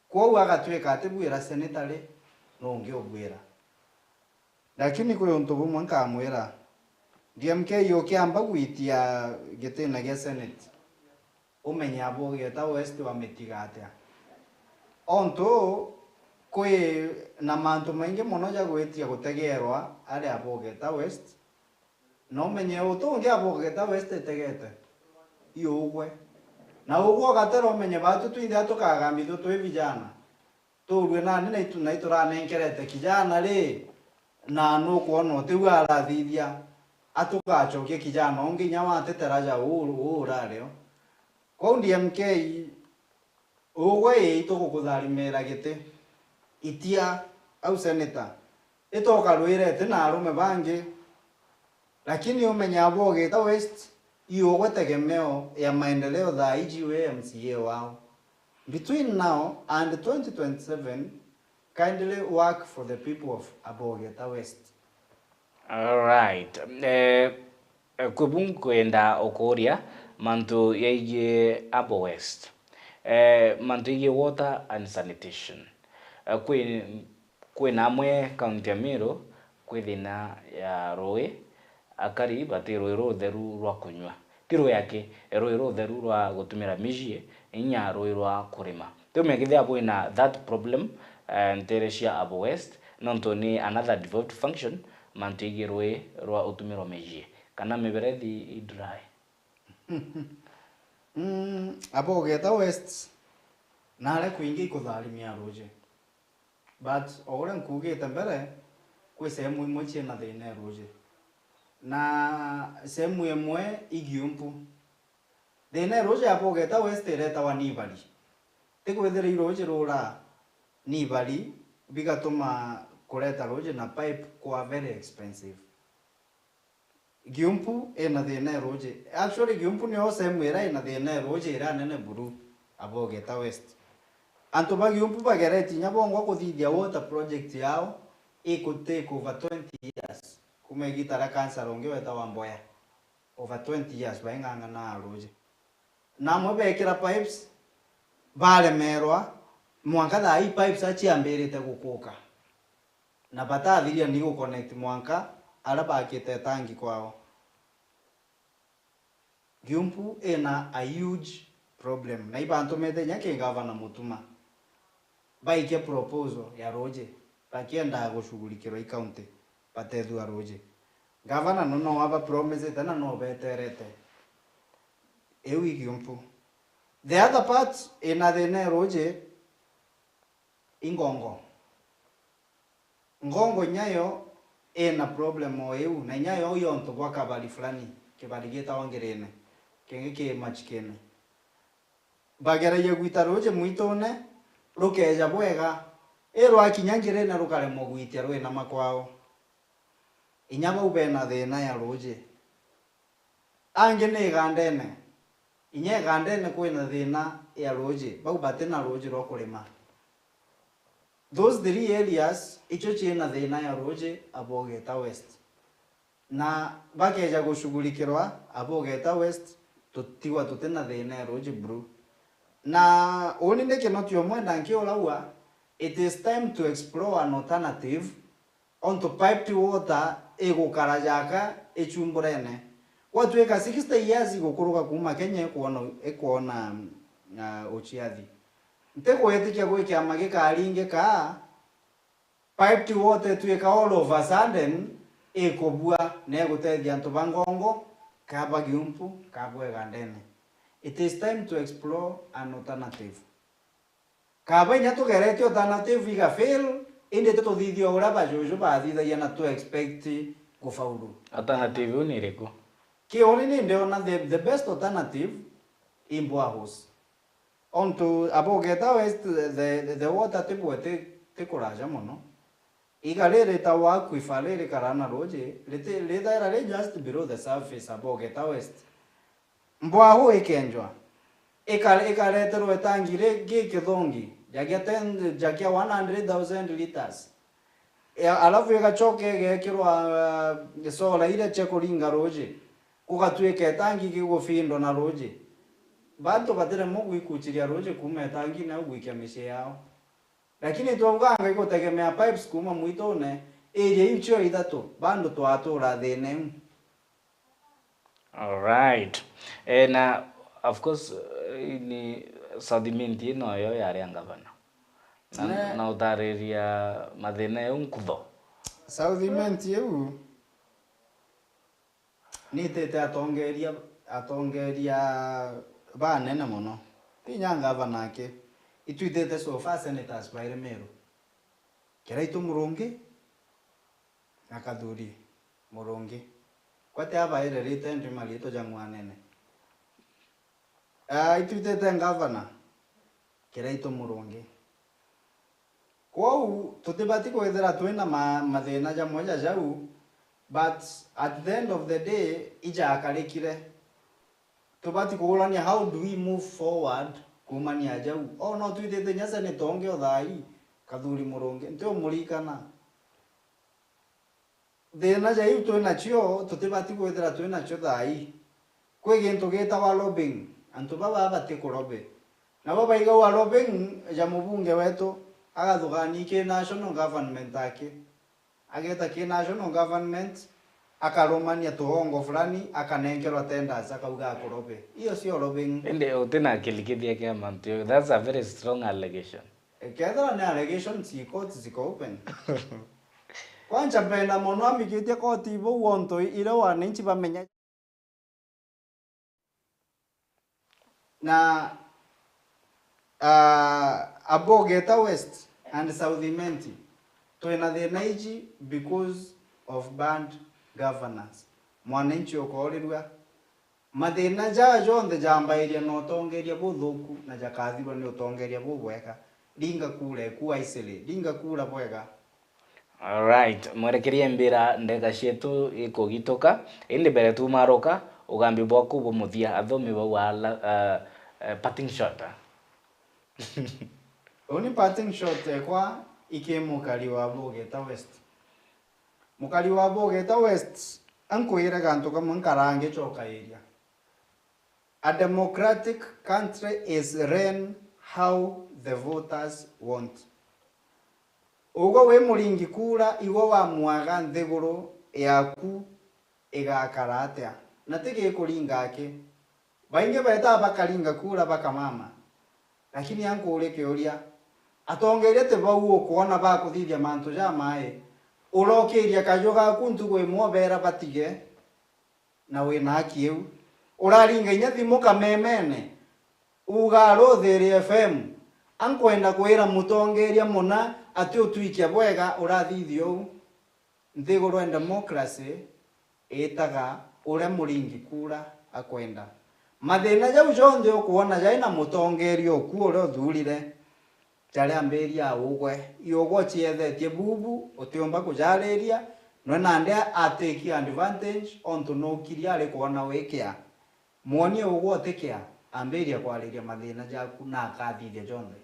Kwou agatwika atibwira senator ri, nungi ubwira. Lakini kwi untu bumwe nkamwira, D M K ukiamba gwitia gitine gia senate, umenye Abogeta West wamitiga atia. Ontu kwi na mantu maingi mono ja gwitia gutegerwa ari Abogeta West, na umenye utungi Abogeta West itegete i ugwe. Na ugwe ugatera umenye batu twinthe atukagambithua twi vijana. Tuurue nandi na itu-, na ituranenkerete kijana ri, na nukwona utiu arathithia, atugacokia kijana ungi inya watetera ja uu, uu urario. Kwou D M K, ugwe ii tugukutharimira giti. Itia au senator, itoka rwirete na arume bangi, lakini umenya Abogeta West iugwe tegemeo ya maendeleo thaa iji wi M C A wao. Between now and twenty twenty-seven, kindly work for the people of Abogeta West. Alright. Eh, eh, kwi bu nkwenda ukuria mantu yaigie Abo West. Eh, mantu yaigie water and sanitation. Eh, kwi, kwina amwe kaunti ya Meru kwi thina ya rui, akari bati rui rutheru rwa kunyua. Ti rui aki, rui rutheru rwa gutumira micii, inya rui rwa kurima. Tiumenya kethira bwina that problem, eh, ntere cia Abo West, nontu ni another devolved function, mantu yaigie rui rwa utumirwa micii, kana miberethi i dry. Mm, Abogeta West, nare kwingi ikutharimia ruji. But o uria nkuugite mbere, kwi sehemu imwe ciina thina e ruji. Na sehemu imwe i giumpu. Thina e ruji ya Abogeta West iretawa ni ibari. Ti kwithira i ruji rura ni ibari, bigatuma kureta ruji na pipe kwa very expensive. Giumpu ina thina e ruji. Actually, Giumpu nio sehemu iria ina thina e ruji iria nene buru, Abogeta West. Antu ba Giumpu bageretie inya bongwa kuthithia water project yao iku take over twenty years. Kuma igita ria kansara ungi wetagwa Mboya. Over twenty years baing'ang'ana a ruji. Na amwe bekira pipes, baremerwa, mwanka thaa ii pipes aciambirite gukuka. Na batathiria ni gu connect mwanka aria bakite tangi kwao. Giumpu ina a huge problem, na ibantumite inya ki gavana Mutuma baikia proposal ya ruji, bakiendaa gushughulikirwa i county, batethua ruji. Gavana no, no aba promisite na no beterete. Iu i Giumpu. The other part ina thina e ruji, i Ngongo. Ngongo inya yo ina problem o iu, na inya yo i ontu bwa kabari fulani, kibari gitagwa Ngirine, kingi ki Machikini. Bageragia gwita ruji mwitune, rukeja bwega, i rwakinya Ngirine rukaremwa gwitia rwina makwao. Inya bau bena thina ya ruji. Angi ni igandene. Inya igandene kwina thina ya ruji, bau batina ruji rwa kurima. Those three areas icio ciina thina ya ruji Abogeta West. Na bakeja gushughulikirwa Abogeta West, tutigwa tutina thina ya ruji buru. Na uni ni Kinoti umwe na nkiuraua, it is time to explore an alternative. Onto piped water igukara jaka ichumburene. Gwatuika sixty years igukuruka kuuma Kenya ikwona, ikwona, ah, uciathi. Ntigwitikia gwi kiama gikaringi kaa, piped water itwika all of a sudden ikubua na igutethia antu ba Ngongo, kaba Giumpu, kaba Igandene. It is time to explore an alternative. Kaba inya tugeretie alternative iga fail, indi tituthithia uria bajuju bathithagia na tu expect gufaulu. Alternative iu ni iriku? Kiuri ni ndiona the, the best alternative i boreholes. Ontu Abogeta West, the, the water tibwe ti, ti kuraja mono. Iga riri ta wa aquifer riri karana ruji, riti, rithaira ri just below the surface Abogeta West. Mbwahu ikenjwa, ika-, ikareterwa itangi ri-, gikithongi, jakia ten, jakia one hundred thousand liters. Ya, alafu igachoka igekirwa, uh, solar iria cia kuringa ruji, gugatuika itangi gigufindwa na ruji. Bantu batiremwa gwikuchiria ruji kuuma itangine au gwikia micii yao. Lakini twauganga igutegemea pipes kuuma mwitune, area iu cio ithatu, bado twatura thina iu. Alright. Eh, na of course, eh, ni South Imenti ino yo yari ya ngavana. Na, ne- na utariria mathina eu nkutho. South Imenti iu nitite atongeria, atongeria banene mono. Ti inya ngavana aki. Itwitite so far senators bairi Meru. Kiraitu Murungi, na Kathuri Murungi. Kwate abairerite ndi mariitwa ja ng'wanene. Ah, itwitite ngavana, Kiraitu Murungi. Kwou tutibati kwithira twina ma-, mathina jamwe ja jau, but at the end of the day, ijakarikire. Tubati kuurania, how do we move forward kuumania jau? O no twitite nya senator ungi o thaa ii, Kathuri Murungi, ntiumurikana. Thina ja iu twi nacio, tutibati kwithira twi nacio thaa ii. Kwi gintu gitawa lobbying, antu baba bati kulobe. Nabo baigaua lobbying ja mubunge wetu, agathugania ki national government aki. Ageta ki national government, akarumania tuhongo fulani, akanenkerwa tenders, akauga akulobe. Iyo sio lobbying. Indi utina kilikithia kia mantu jau. That's a very strong allegation. Kethira ni allegations, i court ziko open. Kwanza mpenda mono amikitie koti bau onto iria wananchi bamenya. Na, ah, Abogeta West and South Imenti, twina thina iji because of bad governance. Mwananchi ukoorirua. Mathina jaa jonthe jambairia na utongeria buthuku na jakathirwa ni utongeria bubwega. Ringa kura eku wisely, ringa kura bwega. Alright, mwerekerie mbira ndeka cietu ikugituka, indi mbere tumaruka, ugambi bwaku bumuthia, athomi bau ala, uh, uh, parting shot, ah? Uni parting shot ekwa iki mukari wa Bugeta West. Mukari wa Bugeta West, ankwire gantu kamwe nkarangi cokairia. A democratic country is ran how the voters want. Ugwe wi muringi kura, igwe wamwaga nthiguru yaku igakara atia? Na ti gikuringa aki. Baingi betaa bakaringa kura bakamama. Lakini ankurie kiuria, atongeria ti bau ukwona bakuthithia mantu jamai? Urokiria kaju gaku ntugu imwe ubera batige? Na wina haki iu. Uraringa inya thimu kamemene, uga Ruthiri F M, ankwenda kwira mutongeria muna ati utwikia bwega urathithia uu. Nthiguru ya democracy itaga uria muringi kura akwenda. Mathina jau jonthe ukwona jai na mutongeria uku uria uthurire, jari ambiria ugwe. Iugwe uciethetie bubu, utiumba kujariria, nwe nandi a take advantage, ontu nukiria ari kwona wikia. Mwonie ugwe utikia, ambiria kwariria mathina jaku na akathithia jonthe.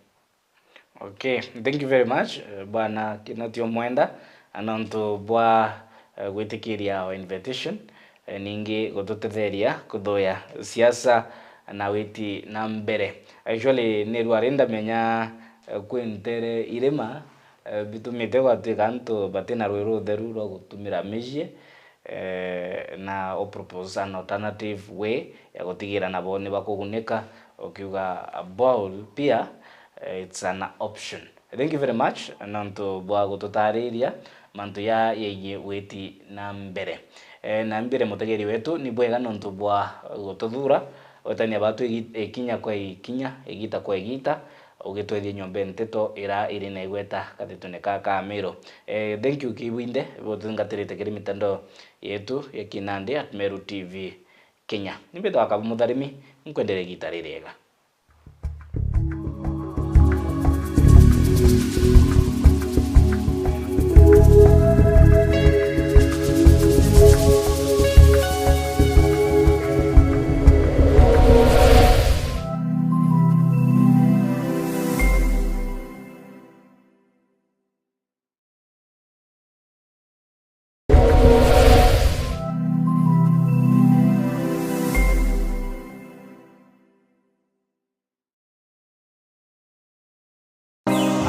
Okay, thank you very much, eh, Bwana Kinoti Omwenda, na nontu bwa, eh, gwitikiria our invitation. Eh, ningi gututetheria kuthuya siasa na witi na mbere. Actually, ni rwari ndamenya, eh, kwi ntere irima, eh, bitumite gwatwika antu batina rwi rutheru rwa gutumira micii, eh, na u propose an alternative way ya gutigira nabo ni bakugunika, ukiuga a borehole pia, eh, it's an option. Thank you very much nontu bwa gututariria mantu ya yegii witi na mbere. Eh, na mbere mutegeri wetu, ni bwega nontu bwa gututhura, wetania batu igi-, ikinya kwa ikinya, igita kwa igita, ugitwethia nyomba nteto ira iri na igweta kathetune ka ka Meru. Eh, thank you kibwinthe bututhingatirite kiri mitandao yetu ya kinandi at Meru T V Kenya. Ni mbitwa Kabu Mutharimi, nkwendere igita ririega.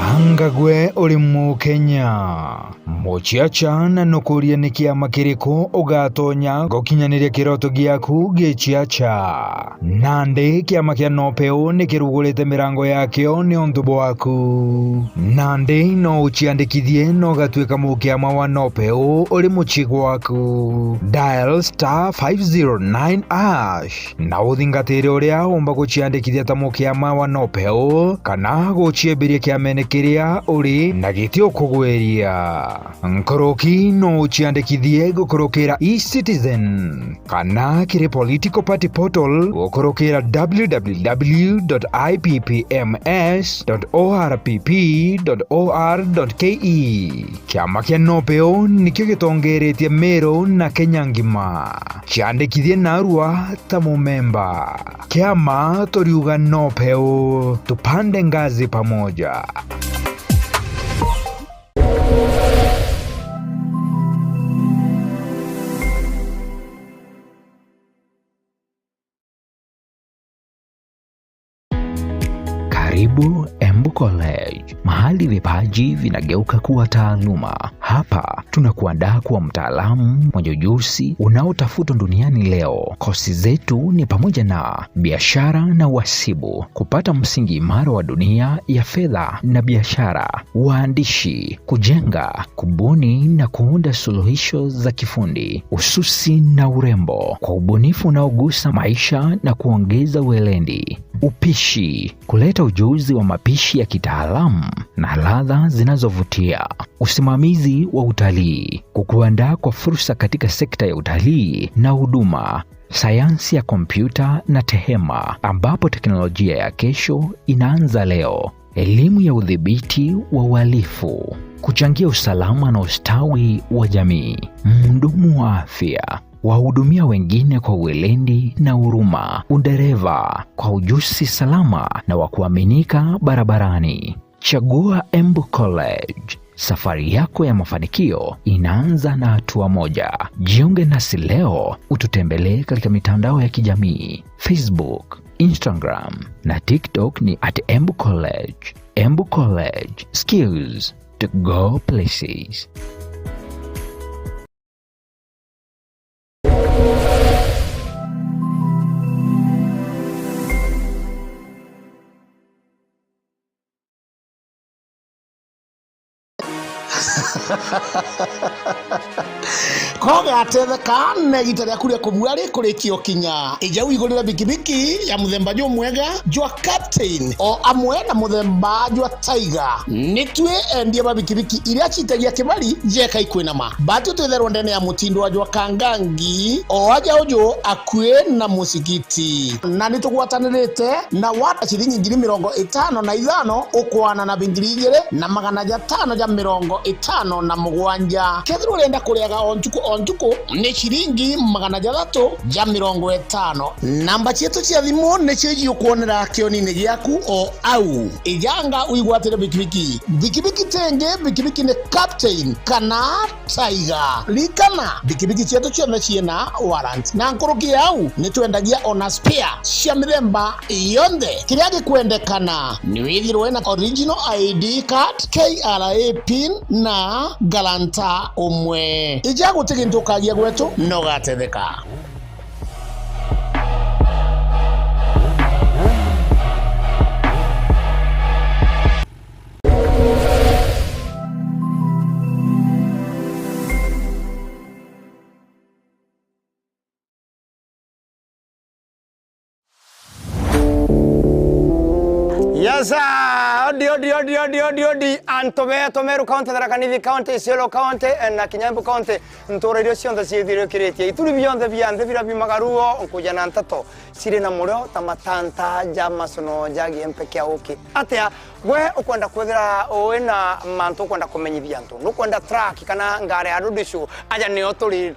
Anga gwe uri Mukenya? Muciaca na nukuria ni kiama kiriku ugatonya gukinyaniria kiroto giaku giciaca? Nandi kiama kia Nopeu ni kirugurite mirango yakio ni untu bwaku. Nandi no uciandikithie na ugatuika mukiama wa Nopeu uri mucii gwaku. Dial star five zero nine hash na uthingatire uria umba guciandikithia ta mukiama wa Nopeu kana guciembiria kiamene kiri ya uri na giti ukugweria. Nkuruki no uciandikithie gukurukira eCitizen kana kiri political party portal gukurukira w w w dot i p p m s dot o r p p dot o r dot k e. Kiama kia NOPEU nikio gitongeretie Meru na Kenya ngima. Ciandikithie narua ta mumemba. Kiama turiuga NOPEU, tupande ngazi pamoja. Karibu Embu College, mahali vipaji vinageuka kuwa taaluma. Hapa tunakuandaa kuwa mtaalamu mwenye ujuzi unaotafutwa duniani leo. Kosi zetu ni pamoja na biashara na uhasibu, kupata msingi imara wa dunia ya fedha na biashara, uandishi, kujenga, kubuni na kuunda suluhisho za kifundi, ususi na urembo, kwa ubunifu unaogusa maisha na kuongeza weledi, upishi, kuleta ujuzi wa mapishi ya kitaalamu na ladha zinazovutia, usimamizi wa utalii, kukuandaa kwa fursa katika sekta ya utalii na huduma, sayansi ya kompyuta na tehema, ambapo teknolojia ya kesho inaanza leo. Elimu ya udhibiti wa uhalifu, kuchangia usalama na ustawi wa jamii. Mhudumu wa afya, wahudumia wengine kwa weledi na huruma. Udereva, kwa ujuzi salama na wa kuaminika barabarani. Chagua Embu College. Safari yako ya mafanikio inaanza na hatua moja. Jiunge nasi leo, ututembelee katika mitandao ya kijamii, Facebook, Instagram na TikTok ni at Embu College. Embu College, skills to go places. Kogatetheka na igita riaku ria kubua rikurikia ukinya. Ija wigurire bikibiki ya muthemba jumwega jwa Captain, o amwe na muthemba jwa Tiger. Nitwi endia ba bikibiki iria citagia kibari jeka ikwinama. Batu twitherwa ndene ya mutindwa jwa Kangangi, o aja uju akui na musigiti. Na nitugwatanirite na wata ciringi ngiri mirongo itano na ithano ukwana na bingiri igiri na magana jatano ja mirongo itano na mugwanja. Kethirwa urenda kuriaga o ntuku o ntuku, ni ciringi magana jathatu ja mirongo itano. Namba cietu cia thimu nicio iji ukwonera kionini giaku o au. Ijanga uigwatire bikibiki. Bikibiki ti ingi, bikibiki ni Captain kana Tiger. Ririkana, bikibiki cietu cionthe ciina warrant. Na nkuruki ya au, ni twendagia ona spare cia mithemba yonthe. Kiria gikwendekana ni withirwe na original I D card, K R A pin na guarantor umwe. Ija guti gintu ukagia gwetu, na ugatetheka. Yes, sir. Odi, odi, odi, odi, odi, odi. Antu betu Meru County, Tharaka Nithi County, Isiolo County, eh, na kinya Embu County. Ntura iria cionthe ciithirikiritie. Ituri bionthe bia nthi biria biumaga ruo, nkuja na nteto ciri na murio ta matanta ja macono ja giempe kia uki. Atia? Gwe ukwenda kwithira wi na mantu ukwenda kumenyithia antu? Nukwenda track kana ngari ya road show? Aja nio turi.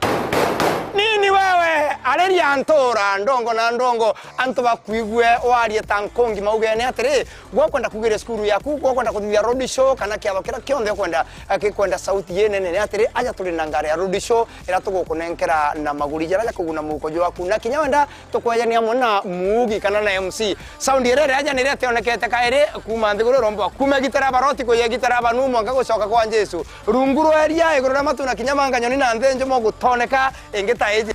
Nini wewe? Ariria ntura, ndongo na ndongo, antu bakwigue warie ta nkungi maugene atiri, gwe ukwenda kugiria cukuru yaku, gwe ukwenda kuthithia road show kana kiatho kiria kionthe ukwenda, eh, gikwenda sauti inene ni atiri, aja turi na ngari ya road show iria tugukunenkera na maguri jaria ja kuguna muhuko jwaku. Na kinya wenda tukwejania amwe na muugi kana na M C. Sound irere aja niria tionekete kairi kuuma nthiguru rombo. Kuuma gitara baroti kuya gitara banu mwanka gucoka kwa Jesu. Rungu rwa eria iguru ria matu na kinya manga nyoni na nthi njumo gutoneka ingi ta iji.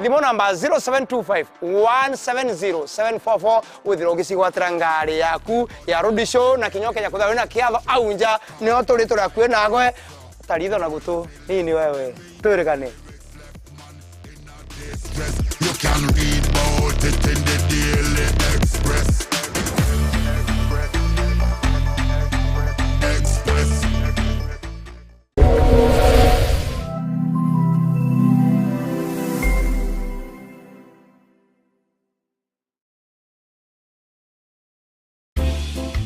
Thimu namba zero seven two five one seven zero seven four four, withirwa ugicigwatira ngari yaku ya road show na kinya ukenya kwithirwa wina kiatho au nja, nio turi turi akui nagwe. Taritho na gutu, nini wewe? Twirigane. You can read about it in the Daily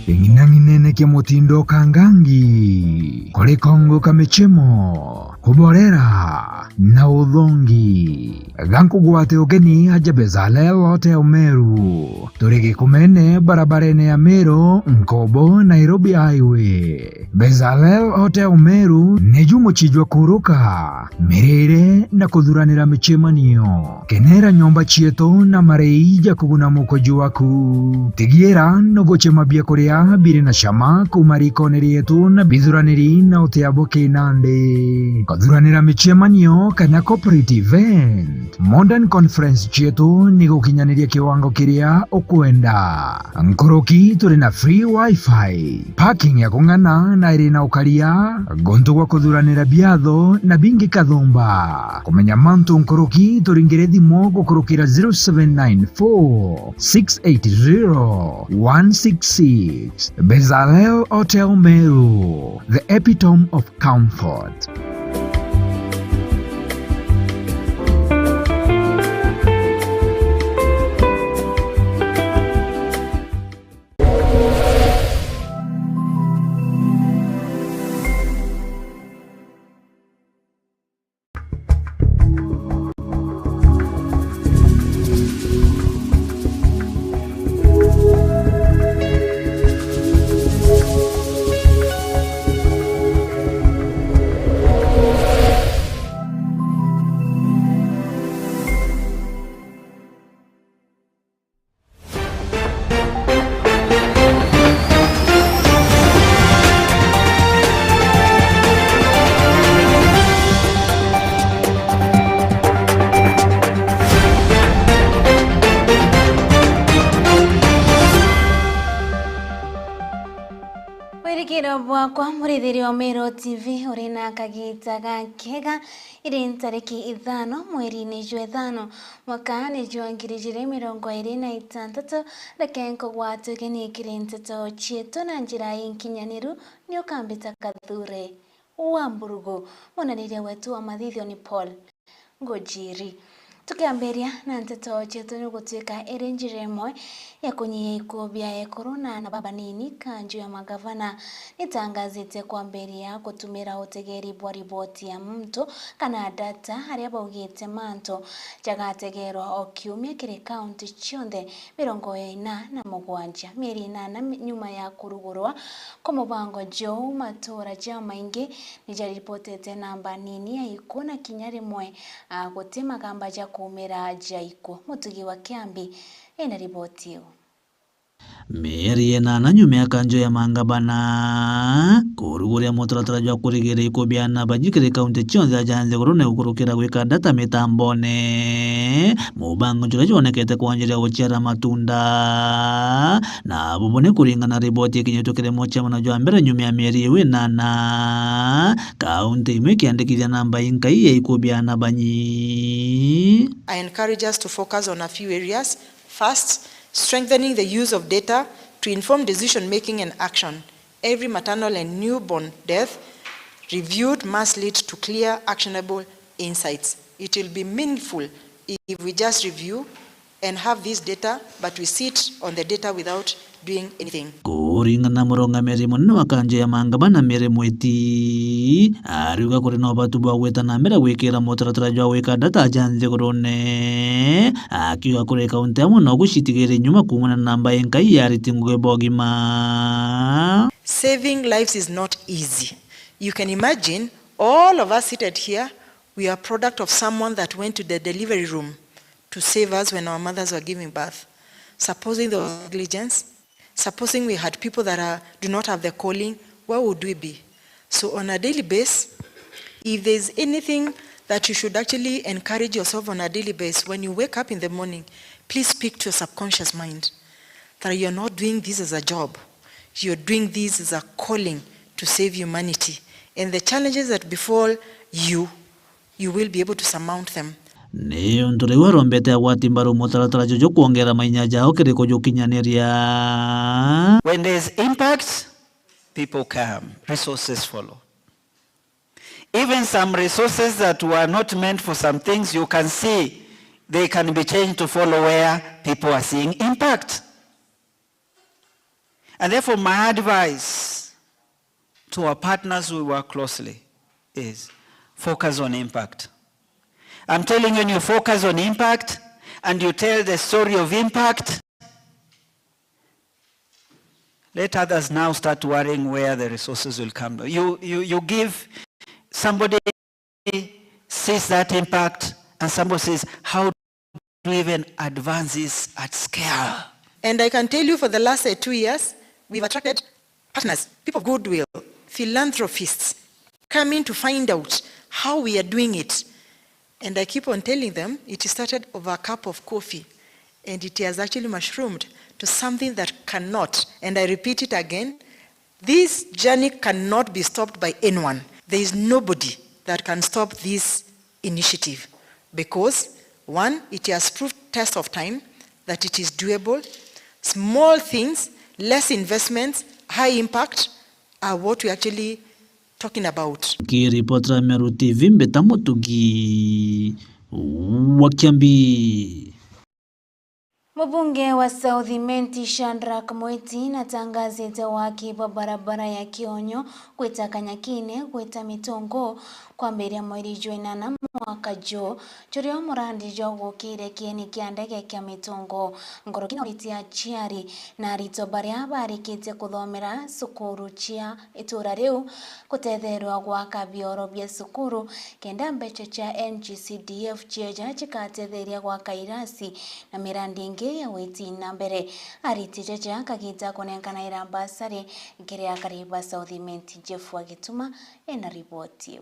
King'inang'inene kia mutindo kangangi, kuri kongo ka michemo, kuborera na uthongi. Ga nkugwate ugeni aja Bezalel Hotel Meru. Turi Gikumene, barabarene ya Meru, Nkobo, Nairobi Highway. Bezalel Hotel Meru niju mucii jwa kuruka, mirire na kuthuranira micemanio. Kenera nyomba cietu na marei ja kuguna mukoji waku. Tigiira nugucema biakuria biri na cama kuuma rikone rietu na bithuraniri na utia bwa kinandi. Kuthuranira micemanio kana corporate event. Modern conference cietu ni gukinyaniria kiwango kiria ukwenda. Nkuruki turi na free wifi, parking ya kung'ana na iri na ukaria, guntu gwa kuthuranira biatho na bingi kathumba. Kumenya mantu nkuruki turingire thimu gukurukira zero seven nine four six eight zero one six six. Bezalel Hotel Meru, the epitome of comfort. Wirigiro bwakwa, murithiria wa Meru T V, uri na kagita gakega. Iri ntariki ithano mweriini jwa ithano, mwaka ni jwa ngiri ijiri mirongo iri na itantatu, reke nkugwate ugeni kiri nteto cietu na njira inkinyaniru, ni ukambita Kathure wa Mburugu, munaniria wetu wa mathithio ni Paul Ngujiri. Tukiambiria na nteto cietu, ni gutwika iri njira imwe ya kunyia ikuo bia ekuru na aana babanini, kanju ya magavana nitangazitie kwambiria gutumira utegeri bwa riboti ya muntu kana data aria baugite mantu jagategerwa o kiumia kiri kaunti cionthe mirongo ina na mugwanja. Mieri inana mi-, nyuma ya kurugurwa kwa mubango juu, matura jamaingi nijaripotete namba nini ya ikuo na kinya rimwe, a, guti magamba ja kuumira ja ikuo. Mutugi wa Kiambi ena riboti iu. Mieri inana nyuma ya kanjo ya mangabana kuruguria mutaratara jwa kurigiria ikuo bia aana banyi kiri kaunti cionthe aja nthigurune gukurukira gwika data mitambone, mubango juria jwonekete kwanjiria guciara matunda. Na bubu ni kuringana na riboti ikinyitwe kiri mucemano jwa mbere nyuma ya mieri iu inana, kaunti imwe ikiandikithia namba inkai ya ikuo bia aana banyi. I encourage us to focus on a few areas. First, strengthening the use of data to inform decision making and action. Every maternal and newborn death reviewed must lead to clear, actionable insights. It will be meaningful if we just review and have this data, but we sit on the data without doing anything. Kuringana na murungamiri munene wa kanjo ya mangabana Mary Mwiti, ariuga kuri na ubatu bwa gwita na mbere gwikira mutaratara jwa gwika data ja nthigurune, akiuga kuri kaunti amwe no gucitigire nyuma kumana na namba inkai ya ariti ngugi ba ugima. Saving lives is not easy. You can imagine all of us seated here, we are product of someone that went to the delivery room to save us when our mothers were giving birth. Supposing there was negligence, supposing we had people that are, do not have the calling, where would we be? So on a daily basis, if there's anything that you should actually encourage yourself on a daily basis, when you wake up in the morning, please speak to your subconscious mind that you're not doing this as a job. You're doing this as a calling to save humanity. And the challenges that befall you, you will be able to surmount them. Ni untu riu arombete agwati mbaru mutaratara juju kwongera mainya jao kiri kujukinyaniria. When there's impact, people come, resources follow. Even some resources that were not meant for some things, you can see they can be changed to follow where people are seeing impact. And therefore, my advice to our partners we work closely is focus on impact. I'm telling you, when you focus on impact and you tell the story of impact, let others now start worrying where the resources will come. You, you, you give, somebody sees that impact and somebody says, "How do we even advance this at scale?" And I can tell you, for the last, uh, two years, we've attracted partners, people of goodwill, philanthropists, coming to find out how we are doing it. And I keep on telling them, it started over a cup of coffee, and it has actually mushroomed to something that cannot, and I repeat it again, this journey cannot be stopped by anyone. There is nobody that can stop this initiative because, one, it has proved test of time that it is doable. Small things, less investments, high impact are what we actually talking about. Nkiripotera Meru T V, Mbita Mutugi wa Kiambi. Mubunge wa South Imenti, Shadrack Mwiti, natangazite waki bwa barabara ya Kionyo gwita Kanyakine gwita Mitungu kwambiria mweri jwa inana mwaka juu, juria murandi jwa gukire kieni kia ndege kia Mitungu. Nkoroki na uriti aciari na aritwa baria barikitie kuthomera cukuru cia itura riu kutetherwa gwaka bioro bia cukuru, kenda mbeca cia N G C D F cieja cikatetheria gwaka irasi na mirandi ingi ya witi na mbere. Ariti jaja kagita kunenkanaira mbasari kiri akari ba South Imenti. Jeff wa Gituma ena riboti iu.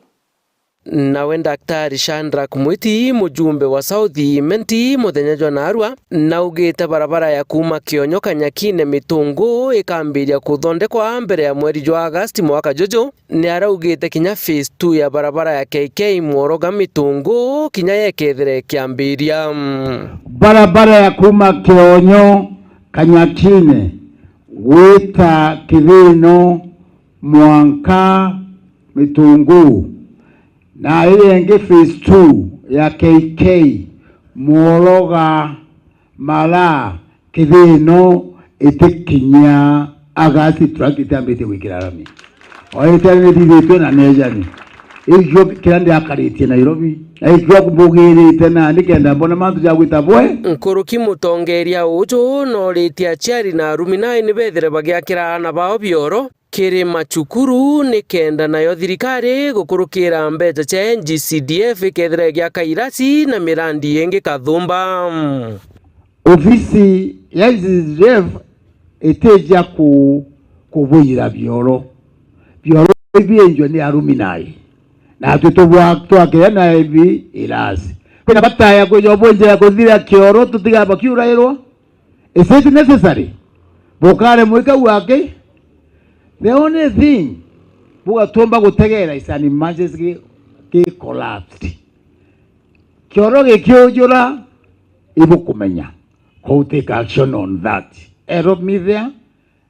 Nawe Daktari Shadrack Mwiti, mujumbe wa South Imenti muthenya jwa narua, naugite barabara ya kuuma Kionyo Kanyakine Mitungu ikambiria kuthondekwa mbere ya mweri jwa Agasti mwaka juju. Ni araugite kinya phase two ya barabara ya K K Mworoga Mitungu kinya yekethire ikiambiria. Barabara ya kuuma Kionyo Kanyakine gwita Kithino mwanka Mitungu, na ii ingi phase two ya K K Mworoga Mara Kithino itikinya Agasti, truck itiambitie gwikira rami. O itene nithithitwe na nejani. Ikio kiria ndiakaritie Nairobi. Na ikio mbugirite na nikenda mbone mantu ja gwita bwe. Nkuruki mutongeria uju noritie aciari na arumi nai nibethire bagiakira aana bao bioro kiri macukuru, nikenda nayo thirikari gukurukira mbeca cia N G C D F ikethira igiaka irasi na mirandi ingi kathumba. Ofisi ya N G C D F itija ku-, kubuira bioro. Bioro ibienjwe ni arumi nai. Natwe tubwa-, twakire na ibi irasi. Kwina bata ya kwija ubwenjera kuthira kioro tutiga bakiurairwa? Is it necessary? Bukare mwika wake? The only thing bugatumba gutegera is an emergency ki, ki collapsed. Kioro gikiujura, ibukumenya. Go take action on that. Help me there,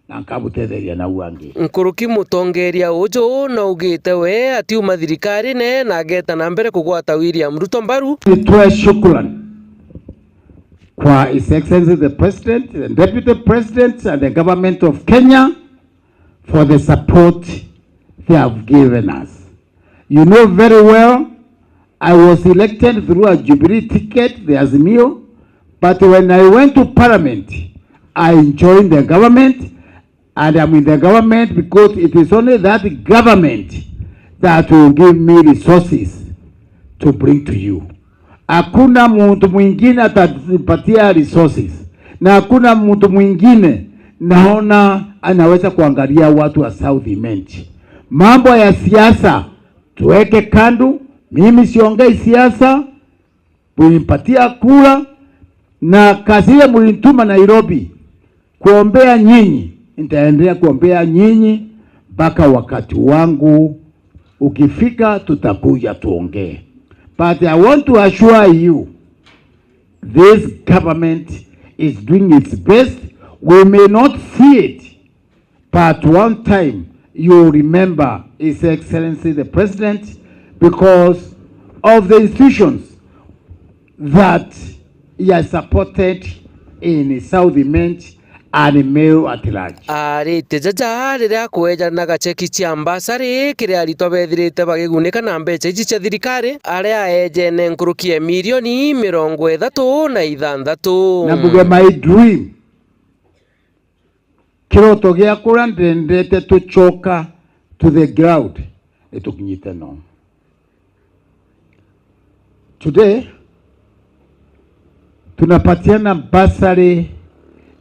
na nkabutetheria nau angi. Nkuruki mutongeria uju naugite we atiuma thirikarine na ageta na mbere kugwata William Ruto mbaru. Nitwe shukran kwa His Excellency the President, the Deputy President and the Government of Kenya for the support they have given us. You know very well, I was elected through a Jubilee ticket, the Azimio, but when I went to Parliament, I joined the government, and I'm in the government because it is only that government that will give me resources to bring to you. Hakuna mtu mwingine atatupatia resources, na hakuna mtu mwingine naona anaweza kuangalia watu wa South Imenti. Mambo ya siasa tuweke kando, mimi siongei siasa, mlimpatia kura, na kazi ile mlinituma Nairobi kuombea nyinyi, nitaendelea kuombea nyinyi mpaka wakati wangu ukifika, tutakuja tuongee. But I want to assure you, this government is doing its best. We may not see it, but one time you will remember His Excellency the President because of the institutions that he has supported in South Imenti and Meru at large. Arite jaja riria akweejana gacheki cia mbasari kiri aritwa bethirite bagigunika na mbecha ici cia thirikari, aria aejene nkuruki ya milioni mirongo ithatu na ithanthatu. Na mbuge my dream, kiroto giakwa uria ndendete tucoka to the ground, nitukinyite no. Today, tunapatiana bursary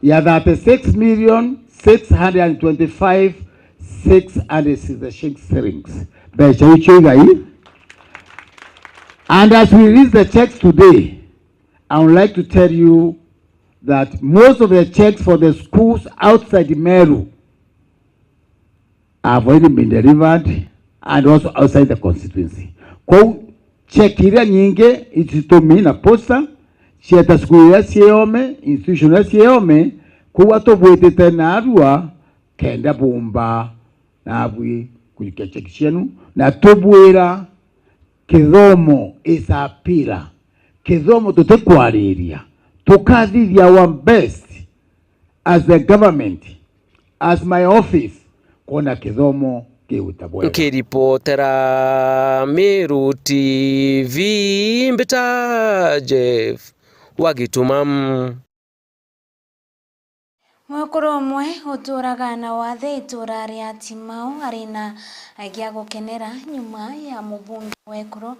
ya thirty-six million six hundred and twenty-five six hundred sixty-six shillings. Mbecha icio igai. And as we release the checks today, I would like to tell you that most of the checks for the schools outside Meru have already been delivered and also outside the constituency. Kwou check iria nyingi ititumi na posta cieta cukuru iria ciome, institution iria ciome, kwou atubwitite narua kenda bumba nabwi kujukia check cienu, na tubwira kithomo is a pillar. Kithomo tutikwariria, tukathithia our best as the government, as my office, kwona kithomo kigwita bwega. Nkiripotera Meru T V, mbita Jeff wa Gituma. Mwekuru umwe uturaga na wathe ituura ria Timau ari na gia gukenera nyuma ya mubunge wa ekuru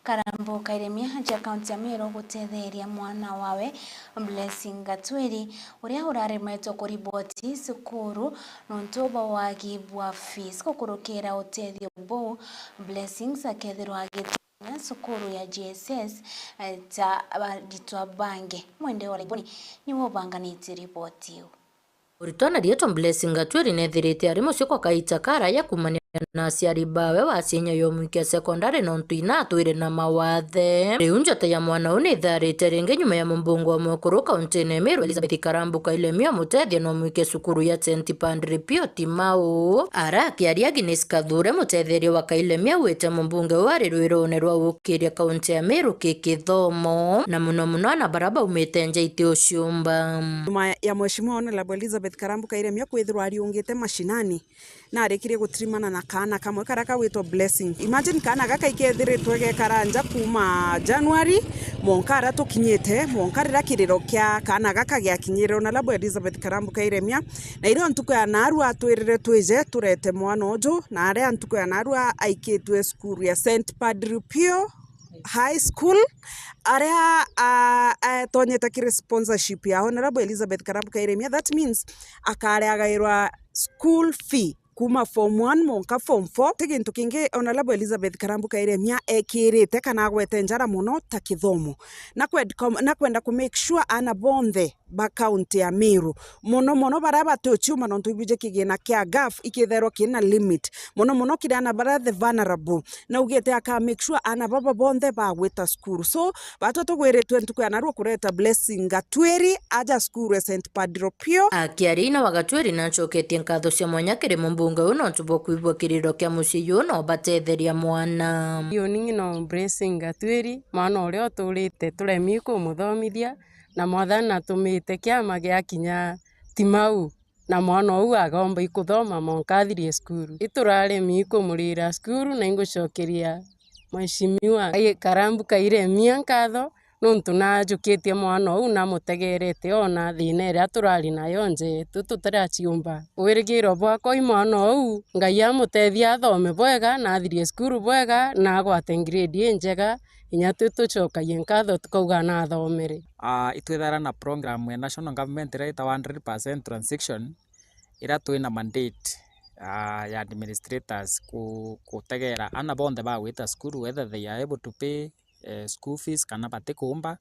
Karambu Kairemia aja kaunti ya Meru gutetheria mwana wawe Blessing Gatwiri, uria uraremetwe kuriboti cukuru nontu bwa wagi bwa fees. Gukurukira utethio buu, Blessings akethirwa agitonya cukuru ya J S S, eh, ta aritwa bangi. Mwende wa Laiboni niwe ubanganitie riboti iu. Muritwa na riitwa Blessing Gatwiri neethirite ari mucii kwa kaita karaya kuumania na aciari baawe wa ciinya ya umwikia sekondari nontu ina atwire na mawathe. Riu njata ya mwana uu niitharite ringi nyuma ya mumbunge wa mwekuru kauntiine ya Meru Elizabeth Karambu Kairemia umuteethia na umwikia cukuru ya Saint Padre Pio Timau. Ara akiaria Agnes Kathure, muteetheria wa Kairemia, augite mumbunge uu ari rwiroone rwa gukiria kaunti ya Meru ki kithomo, na muno muno ana bara baumite nja iti uciumba. Nyuma ya Mheshimiwa Honorable Elizabeth Karambu Kairemia kwithirwa ariungite mashinani, narikirie gutirimana na kaana kamwe karia kagwitwa Blessing. Imagine kaana gaka ikethiritwe gekara nja kuuma January, mwanka aria tukinyite, mwanka riria kiriro kia kaana gaka giakinyire Honorable Elizabeth Karambu Kairemia, na irio ntuku ya naarua atwirire twije turete mwana uju, na aria ntuku ya naarua aikitwe cukuru ya Saint Padre Pio High School, aria, a, atonyete kiri sponsorship ya Honorable Elizabeth Karambu Kairemia. That means akareagairwa school fee kuuma form one mwanka form four. Ti gintu kingi Honorable Elizabeth Karambu Kairemia ekirite kana agwete njara mono ta kithomo. Na kwenda, na kwenda ku make sure aana bonthe ba kaunti ya Meru, mono mono baria bati uciuma nontu ibuje kigina kia gaf ikithairwa kina limit, mono mono kiri aana baria the vulnerable. Naugite aka make sure aana baba bonthe bagwita cukuru. So, batwe tugwiritwe ntuku ya narua kureta Blessing Gatwiri aja cukuru ya Saint Padre Pio. Akiaria, ina wa Gatwiri nacoketie nkatho cia mwanya kiri mumbunge uu nontu bwa kwigua kiriro kia mucii juu na ubatetheria mwana. Io ningi no Blessing Gatwiri, mwana uria uturite turemi kumuthomithia, na Mwathani natumite kiama giakinya Timau, na mwana uu agomba ikuthoma mwanka athirie cukuru. Ituraremi ikumurira cukuru, na ingucokeria Mheshimiwa Karambu Kairemia nkatho, nontu najukitie mwana uu, namutegerete ona thiina iria turari nayo nje, tu tutiraciumba. Wirigiro bwakwa i mwana uu, Ngai amutethia athome bwega, na athirie cukuru bwega, na agwate grade injega, inya tu tucokagie nkatho tukauga nathomere. Ah, itwithaira na program ya national government iria itawa hundred percent transition, iria twina mandate, ah, ya administrators ku-, kutegera ana bonthe bagwita cukuru, whether they are able to pay, eh, school fees kana batikuumba,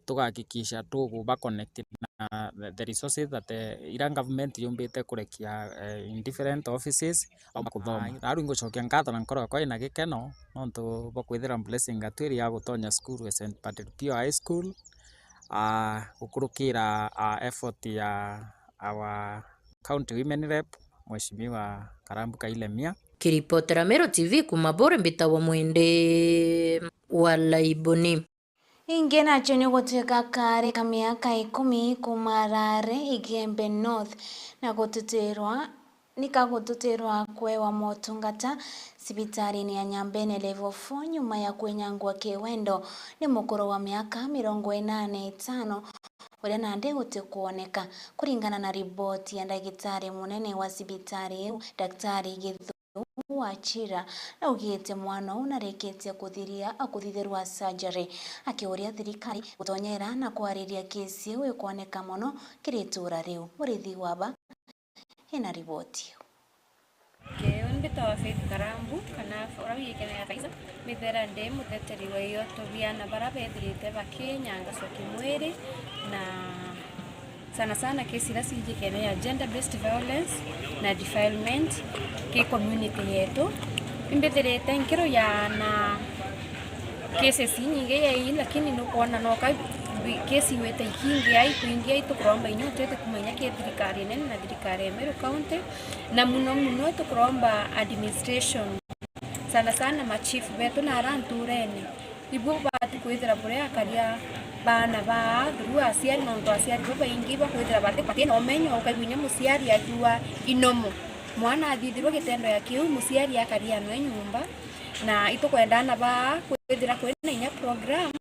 tugahakikisha tukuba connect na the, the resources that, eh, iria government yumbite kurekia, eh, in different offices, baumba kuthoma. Ah, naru ingucokia nkatho na nkoro yakwa ina gikeno, nontu bwa kwithira Blessing Gatwiri ya gutonya cukuru ya Saint Patrick Pio High School, ah, gukurukira, ah, effort ya our County Women Rep, Mheshimiwa Karambu Kailemia. Kiripotera Meru T V kuma Buri, mbitagwa Mwende wa Laiboni. Ingi nacio ni gutwika kari ka miaka ikumi kuuma Rare, Igembe North, na gututirwa, ni kagututirwa kwewa motungata cibitarini ya Nyambene Level four nyuma ya kwinyangwa kiwendo ni mukuru wa miaka mirongo ina na itano, uria nandi gutikwoneka. Kuringana na riboti ya ndagitari munene wa cibitari iu, Daktari Githu Wachira, naugite mwana uu narikitie kuthiria, kuthithirwa surgery. Akiuria thirikari gutonyera na kwariria kesi iu ikwoneka mono kiri itura riu. Murithi Waba ena riboti iu. Kiu mbitawa Faith Karambu, kana uria wigikene ya Kaiza. Mbithira ndi muteteri wa ioto bia ana bara bethirite bakinyangacwa kimwiri, na sana sana kesi iria ciijikene ya gender based violence na defilement ki community yetu. Imbithirite nkiro ya na cases inyingi ya ii, lakini nukwona noka bi-, case igwite ikingi ai, ikwingi ai, tukuromba inya utete kumenya ki thirikari nene na thirikari ya Meru County, na muno muno tukuromba administration, sana sana ma chief betu na ara nturene, ibu bati kwithira buria akaria baana baa through aciari, nontu aciari babaingi bakwithira bati, batina umenyo, ukaigua inya muciari akiuga inomo, mwana athithirwe gitendo ya kiu, muciari akaria nwe nyumba. Na itukwenda ana baa kwithira kwina inya program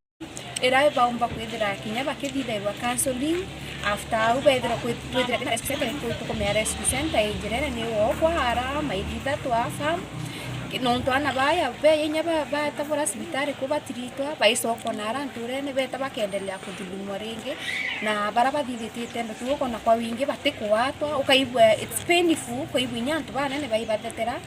ira baumba kwithira kinya bakithithairwa counseling. After au bethirwa kwi-, kwithira kina rescue center, tu-, tukumea rescue center i njirene ni wokwa ara maili ithatu a farm. Nontu ana baya beya inya ba-, batabura cibitari ku batiritwa, baicokwa na ara nturene beta bakendelea kuthulumwa ringi, na bara bathithitie itendo tu ukona kwa wingi batikugwatwa, ukaigua it's painful, ukaigua inya antu banene baibathetera.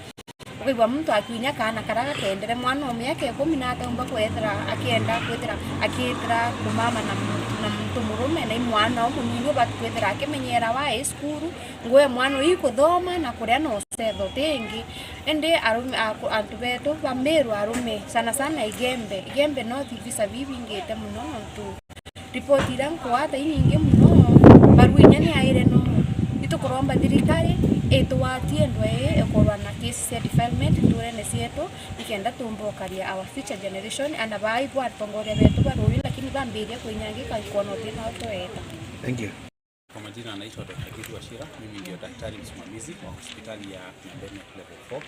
Ukaigua muntu akiunya kaana karia gakendere mwana o miaka ikumi na ataumba kwethira akienda kwithira akiitira kumama na mu-, na muntu murume, na i mwana o munini ubati kwithira akimenyera wa i cukuru, nguo ya mwana uyu ikuthoma na kuria na ucetho tingi. Indi arume, aku-, antu betu ba Meru arume, sana sana Igembe, Igembe North visa bibingite muno nontu ripoti iria nkwata inyingi muno, barua inya ni aire no. Itukuromba thirikari itugwatie ndwa ii ikorwa na case cia defilement nturene cietu, nikenda tumba ukaria our future generation, ana baa ibo atongoria betu ba ruyu, lakini bambiria kwinyangika ikona utina utoeta. Thank you. Kwa majina anaitwa Doctor Githu Wachira, mimi ndio daktari msimamizi wa hospitali ya Nyambene Level four,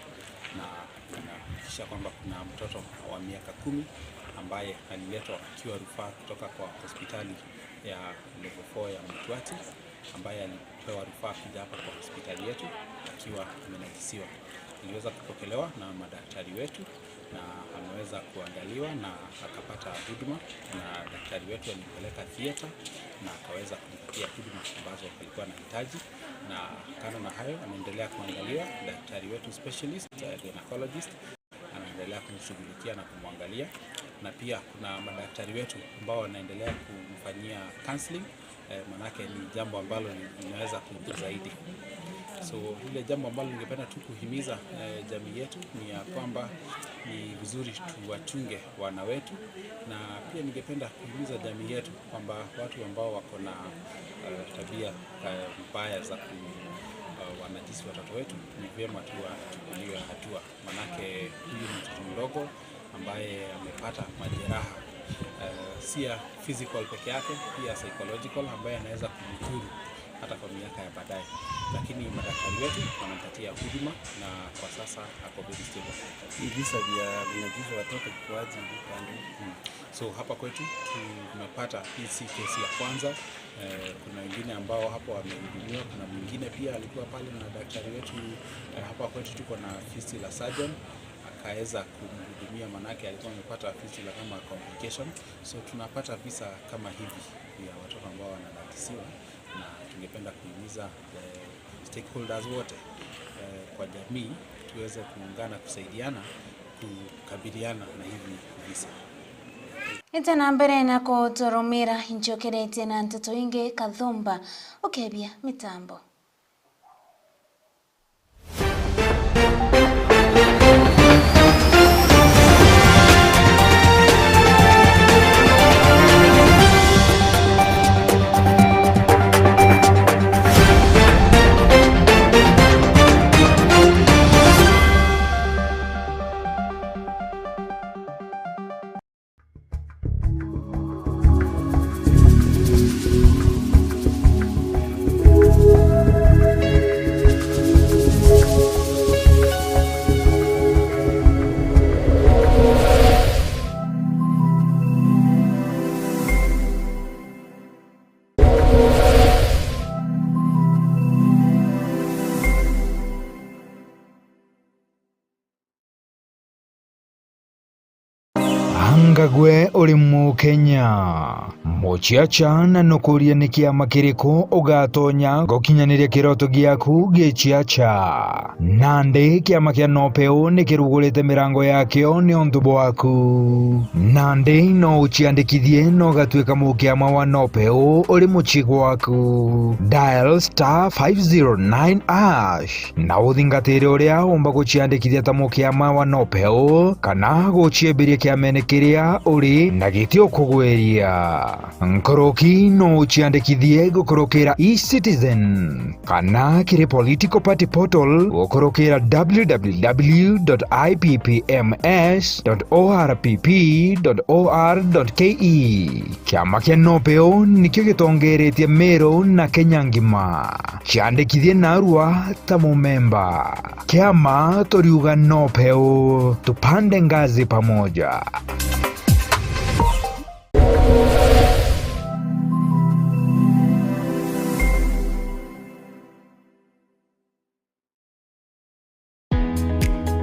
na nahakikisha kwamba kuna mtoto wa miaka kumi ambaye aliletwa akiwa rufaa kutoka kwa hospitali ya Level four ya Mtwati, ambaye alipewa rufaa kuja hapa kwa hospitali yetu akiwa amenajisiwa. Aliweza kupokelewa na madaktari wetu na ameweza kuangaliwa na akapata huduma, na daktari wetu alimpeleka theater na akaweza kumpatia huduma ambazo alikuwa anahitaji, na kando na hayo anaendelea kuangaliwa, daktari wetu specialist, eh, gynecologist, anaendelea kumshughulikia na kumwangalia, na pia kuna madaktari wetu ambao wanaendelea kumfanyia counseling, eh, manake ni jambo ambalo li-, linaweza kuumiza zaidi. So, lile jambo ambalo ningependa tu kuhimiza, eh, jamii yetu ni ya kwamba ni vizuri tuwachunge wana wetu, na pia ningependa kuhimiza jamii yetu kwamba watu ambao wako na, eh, tabia, eh, mbaya za ku-, eh, wanajisi watoto wetu, ni vyema tu wachukuliwe hatua. Manake huyu ni mtoto mdogo ambaye amepata majeraha, eh, si ya physical peke yake, pia psychological, ambaye anaweza kumdhuru hata kwa miaka ya baadaye. Lakini madaktari wetu wanampatia huduma na kwa sasa ako very stable. Ni visa vya vinajisi watoto vikoaje hivi pande? Hmm. So hapa kwetu tumepata, hii si kesi ya kwanza. Eh, kuna wengine ambao hapo wamehudumiwa. Kuna mwingine pia alikuwa pale na daktari wetu. Eh, hapa kwetu tuko na fistula surgeon, akaweza kumhudumia, manake alikuwa amepata fistula kama complication. So tunapata visa kama hivi vya watoto ambao wanadadisiwa, na tungependa kuhimiza, eh, stakeholders wote, eh, kwa jamii tuweze kuungana, kusaidiana kukabiliana na hivi visa. Ite na mbere na kuturumira, inchokeretie na nteto ingi Kathumba ukebia mitambo. Kagwe uri Mukenya. Muciaca, na nukuria ni kiama kiriku ugatonya gukinyaniria kiroto giaku giciaca? Nandi kiama kia Nopeu ni kirugurite mirango yakio ni untu bwaku. Nandi no uciandikithie na ugatuika mukiama wa Nopeu uri mucii gwaku. Dial star five zero nine hash na uthingatire uria umba guciandikithia ta mukiama wa Nopeu kana guciembiria kiamene kiria uri na giti ukugwiria. Nkuruki no uciandikithie gukurukira eCitizen kana kiri political party portal gukurukira w w w dot i p p m s dot o r p p dot o r dot k e. Kiama kia Nopeu nikio gitongeretie Meru na Kenya ngima. Ciandikithie narua ta mumemba. Kiama turiuga Nopeu, tupande ngazi pamoja.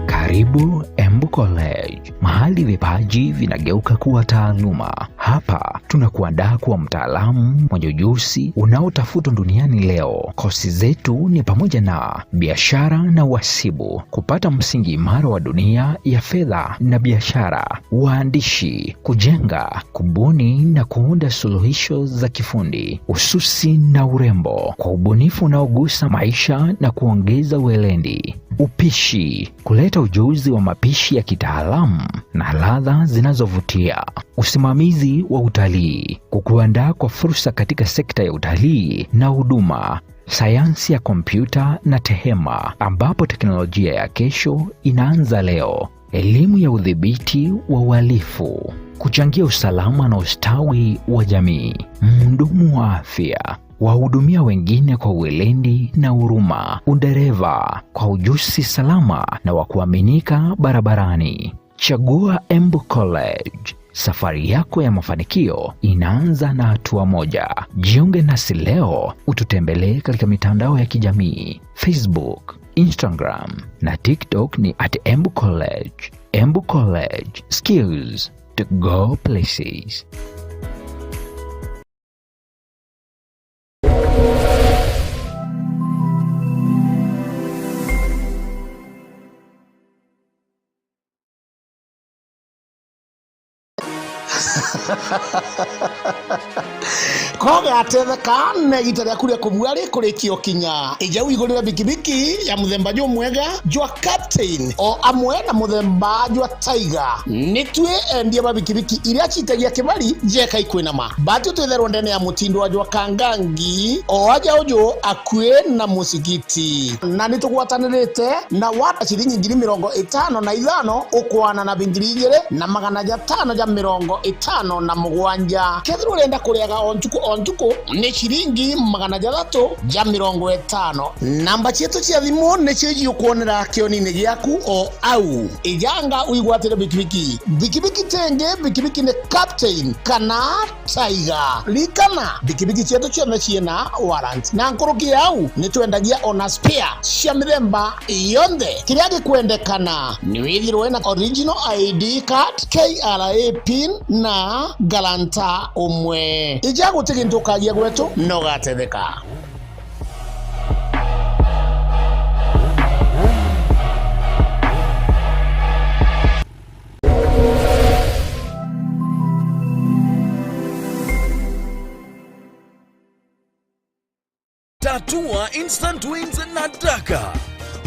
Karibu Embu College, mahali vipaji vinageuka kuwa taaluma. Hapa tunakuandaa kuwa mtaalamu mwenye ujuzi unaotafutwa duniani leo. Kosi zetu ni pamoja na biashara na uhasibu, kupata msingi imara wa dunia ya fedha na biashara, uandishi, kujenga, kubuni na kuunda suluhisho za kifundi, ususi na urembo, kwa ubunifu unaogusa maisha na kuongeza weledi. Upishi, kuleta ujuzi wa mapishi ya kitaalamu na ladha zinazovutia. Usimamizi wa utalii, kukuandaa kwa fursa katika sekta ya utalii na huduma. Sayansi ya kompyuta na tehema, ambapo teknolojia ya kesho inaanza leo. Elimu ya udhibiti wa uhalifu, kuchangia usalama na ustawi wa jamii. Mhudumu wa afya, wahudumia wengine kwa weledi na huruma. Udereva, kwa ujuzi salama na wa kuaminika barabarani. Chagua Embu College. Safari yako ya mafanikio inaanza na hatua moja. Jiunge nasi leo, ututembelee katika mitandao ya kijamii, Facebook, Instagram na TikTok ni at Embu College. Embu College, skills to go places. Koge atetheka na igita riaku ria kubua rikurikia ukinya. Ija wigurire bikibiki ya muthemba jumwega jwa Captain o amwe na muthemba jwa Tiger. Ni twi endia ba bikibiki iria citagia kibari jeka ikwinama. Bati twitherwa ndene ya mutindo wa jwa Kangangi, o aja uju akui na musigiti. Na ni tugwatanirite na wata ciringi ngiri mirongo itano na ithano ukwana na bingiri igiri na magana jatano ja mirongo itano na mugwanja. Kethirwa urenda kuriaga o ntuku o ntuku, ni ciringi magana jathatu ja mirongo itano. Namba cietu cia thimu nicio igiukwonera kionini giaku o au. Ijanga uigwatire bikibiki. Bikibiki tingi, bikibiki ni Captain kana Tiger. Ririkana, bikibiki cietu cionthe ciina warrant. Na nkuruki ya au, ni twendagia ona spare cia mithemba yonthe. Kiria gikwendekana, ni withirwe na original I D card, K R A pin na guarantor umwe. Ija guti gintu ukagia gwetu, na ugatetheka. Tatua instant wins na Daka.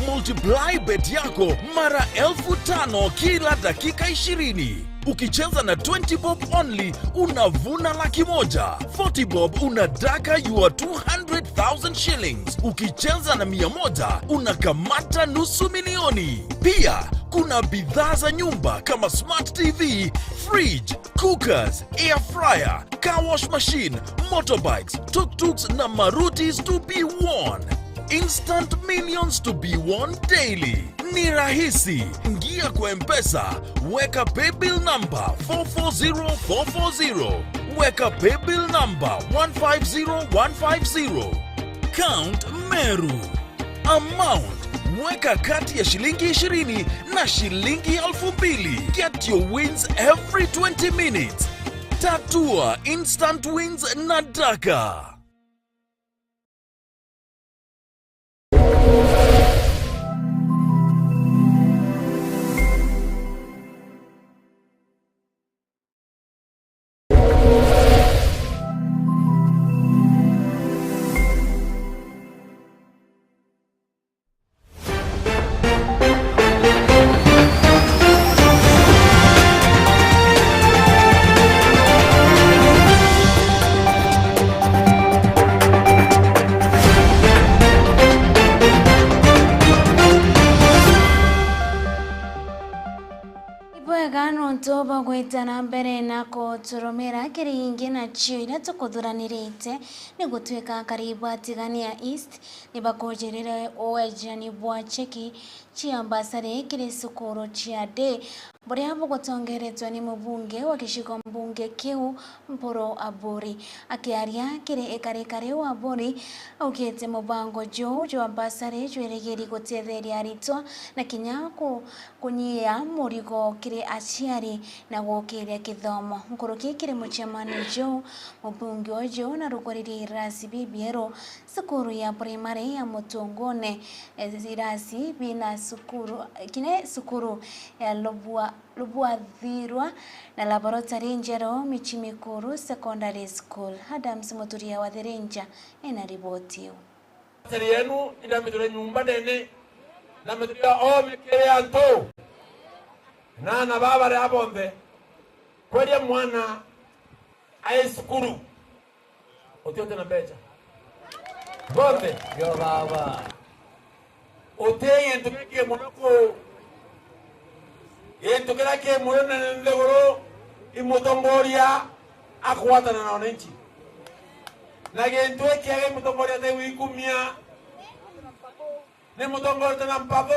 Multiply bet yako mara elfu tano kila dakika ishirini. Ukicheza na twenty bob only, unavuna laki moja. Forty bob, una Daka your two hundred thousand shillings. Ukicheza na mia moja, unakamata nusu milioni. Pia, kuna bidhaa za nyumba kama smart T V, fridge, cookers, air fryer, car wash machine, motorbikes, tuk-tuks na marutis to be won. Instant millions to be won daily. Ni rahisi. Ingia kwa M-Pesa, weka paybill number four four zero four four zero. Weka paybill number one five zero one five zero. Count Meru. Amount Weka kati ya shilingi ishirini na shilingi elfu mbili. Get your wins every twenty minutes. Tatua instant wins na Daka. Ibwega nontu bwa gwita na mbere na kuturumira kiri ingi nacio iria tukuthuranirite. Ni gutwika karibu a Tigania East ni bakujirire uejani bwa cheki cia mbasari kiri cukuru cia day, buria bugutongeretwe ni mubunge wa gicigo mbunge kiu, Mpuru Aburi. Akiaria kiri ikarika riu, Aburi augite mubango juu jwa mbasari jwirigiri gutetheria aritwa na kinya ku-, kunyia murigo kiri aciari na gukiria kithomo. Nkuruki kiri mucemanio juu, mubunge uju na rugwaririe irasi bibieru cukuru ya primary ya Mutungune, eh, irasi bina cukuru, kine cukuru ya Lubwa-, Lubwathirwa na laboratory njeru Michi Mikuru Secondary School. Adams Muturia wa Thirinja ena riboti iu. Aciari yenu indamithuria nyumba nene, na mithuria o mikiri antu. Na ana baba baria bonthe, kweria mwana ai cukuru, uti uti na mbeca. Bonthe. Yo baba. Uti gintu giki muno ku, gintu kiria ki muno na nthiguru i mutongoria akwatana na wananchi. Na gintu giki agi mutongoria ategwikumia. Ni mutongoria na mpathu,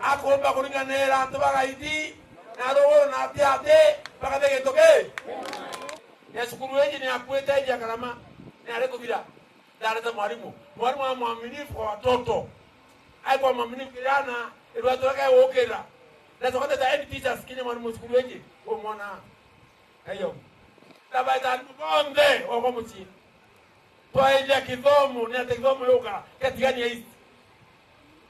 akumba kuringanira antu ba Gaiti, na ruguru na ati ati, bakathia gintu ki. Ya cukuru iji ni akuite iji ya Karama, ni ari kuthira. Ndareta mwarimu. Mwarimu a mwaminifu kwa watoto. Aikwa mwaminifu kiri ana, irwatu rake gukira. Ndacoka ndeta head teachers kinya mwarimu cukuru iji, umwona. Eyo. Ndabaita antu bonthe okwa mucii. Twaithia kithomo, ni atia kithomo yuka kia Tigania East?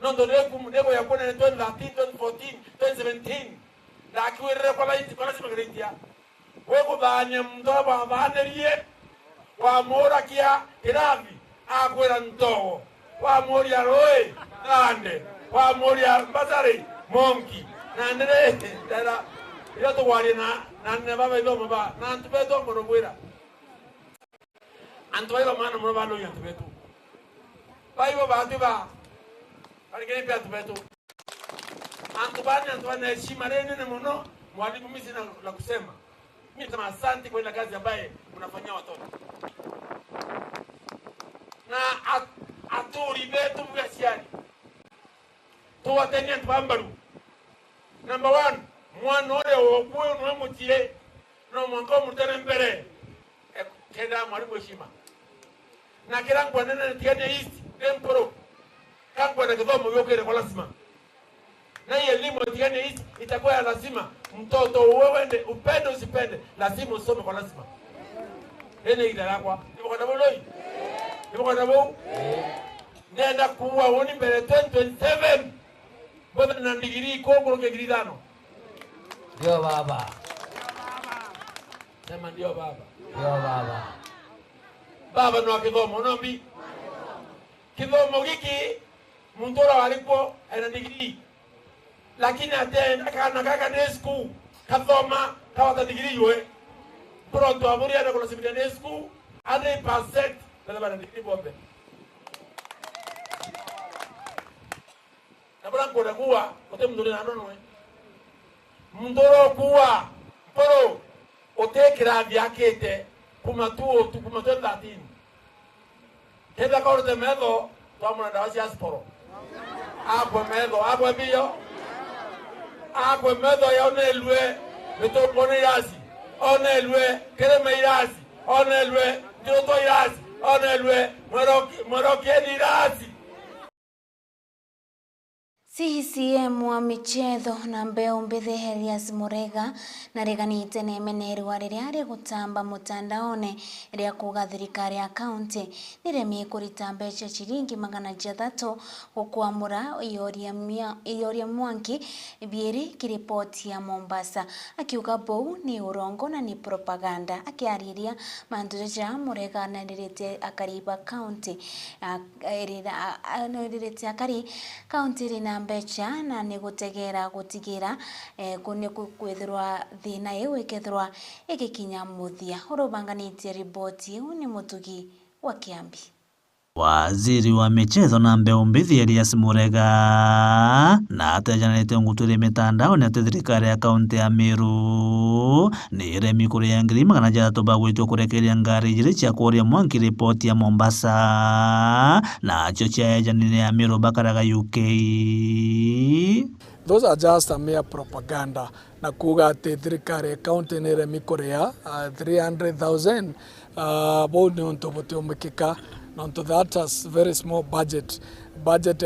Nontu ni ku-, ni kuya kunene twenty thirteen, twenty fourteen, twenty seventeen. Ndakiwirire kwa laiti, kwa lazima kiraitia. Wi kuthaania muntu uria bwathaanirie, wamuurakia kirathi, akwira ntogo. Wamuuria rui, thande. Wamuuria mbasari, monki. Na ndiri, ndera, riria tugwaria na, na nene baba ithomo ba, na antu betu amurugwira. Antu baiba maana muno ba Loi antu betu. Baiba baati ba, barigeni pe antu betu. Antu bani, antu bana heshima rinene muno, mwalimu, mimi sina la kusema. Mimi nasema asante kwa ile kazi ambaye unafanyia watoto. Na at-, aturi betu bwa ciari. Tugwatenie antu ba mbaru. Number one, mwana uria wokue niwe mucii, no mwanka umurutane mbere. E, kenda mwarimu heshima. Na kira nkwenda na Tigania East, ni Mpuru. Ka nkwenda kithomo giukire kwa lazima. Na hii elimu ya Tigania East itakuwa ya lazima. Mtoto uwe wende, upende usipende, lazima usome kwa lazima. Ene ida yakwa. Ibo kana buloi? Ibo kana bu? Ndenda kuua uni mbere twenty twenty-seven. Mbona na ndigiri ikurukia ngiri ithano? Ndio baba. Sema ndio baba. Ndio baba. Baba no kithomo, no mbi? Kithomo giki, muntu uria wari kuo ena ndigiri. Lakini atenda kana gaka ni school, kathoma, kawata ndigiri yue. Mpuru Aburi enda kulasimithia ni school, hundred percent, na bana ndigiri bonthe. Na buria nkwenda kuuga, guti muntu uri na nonwe. Muntu uria ukuuga, Mpuru, uti kirathi akite, kuma tu, tu, kuma twenty thirteen. Kenda kaurite metho, twamuna ndawa cia sporo. Akwe metho, akwe mbio. Akwe metho yaonelue, mitungone irasi. Onelue, kirima irasi. Onelue, ndirutwa irasi. Onelue, mweroki-, mwerokeni irasi. C M wa michetho na mbeu mbithi Elias Murega nareganite na imenerwa riria rigutamba mutandaone ria kuuga thirikari ya kaunti niremi kurita mbeca ciringi magana jathatu gukwamura ioria mia-, ioria mwanki biiri ki ripoti ya Mombasa, akiuga buu ni urongo na ni propaganda. Akiariria mantu jaja, Murega naririte akari ba kaunti, a-, erira-, a-, a-, naririte akari kaunti iri na mbeca na ni gutegera gutigira, eh, ku-, ni ku-, kwithirwa thina iu ikethirwa igikinya muthia. Uria ubanganitie riboti iu ni Mutugi wa Kiambi. Waziri wa michetho na mbeu mbithi Elias Murega na atejanirite ngutu iri mitandaone ati thirikari ya kaunti ya Meru ni iremi kuria ngiri magana jathatu bagwitwe kurekeria ngari ijiri cia kuria mwanki ripoti ya Mombasa, nacio ciaejanire ya Meru bakaraga U K. Those are just a mere propaganda, na kuuga ati thirikari ya county ni iremi kuria, uh, three hundred thousand, uh, buu ni untu butiumikika, nontu that has very small budget. Budget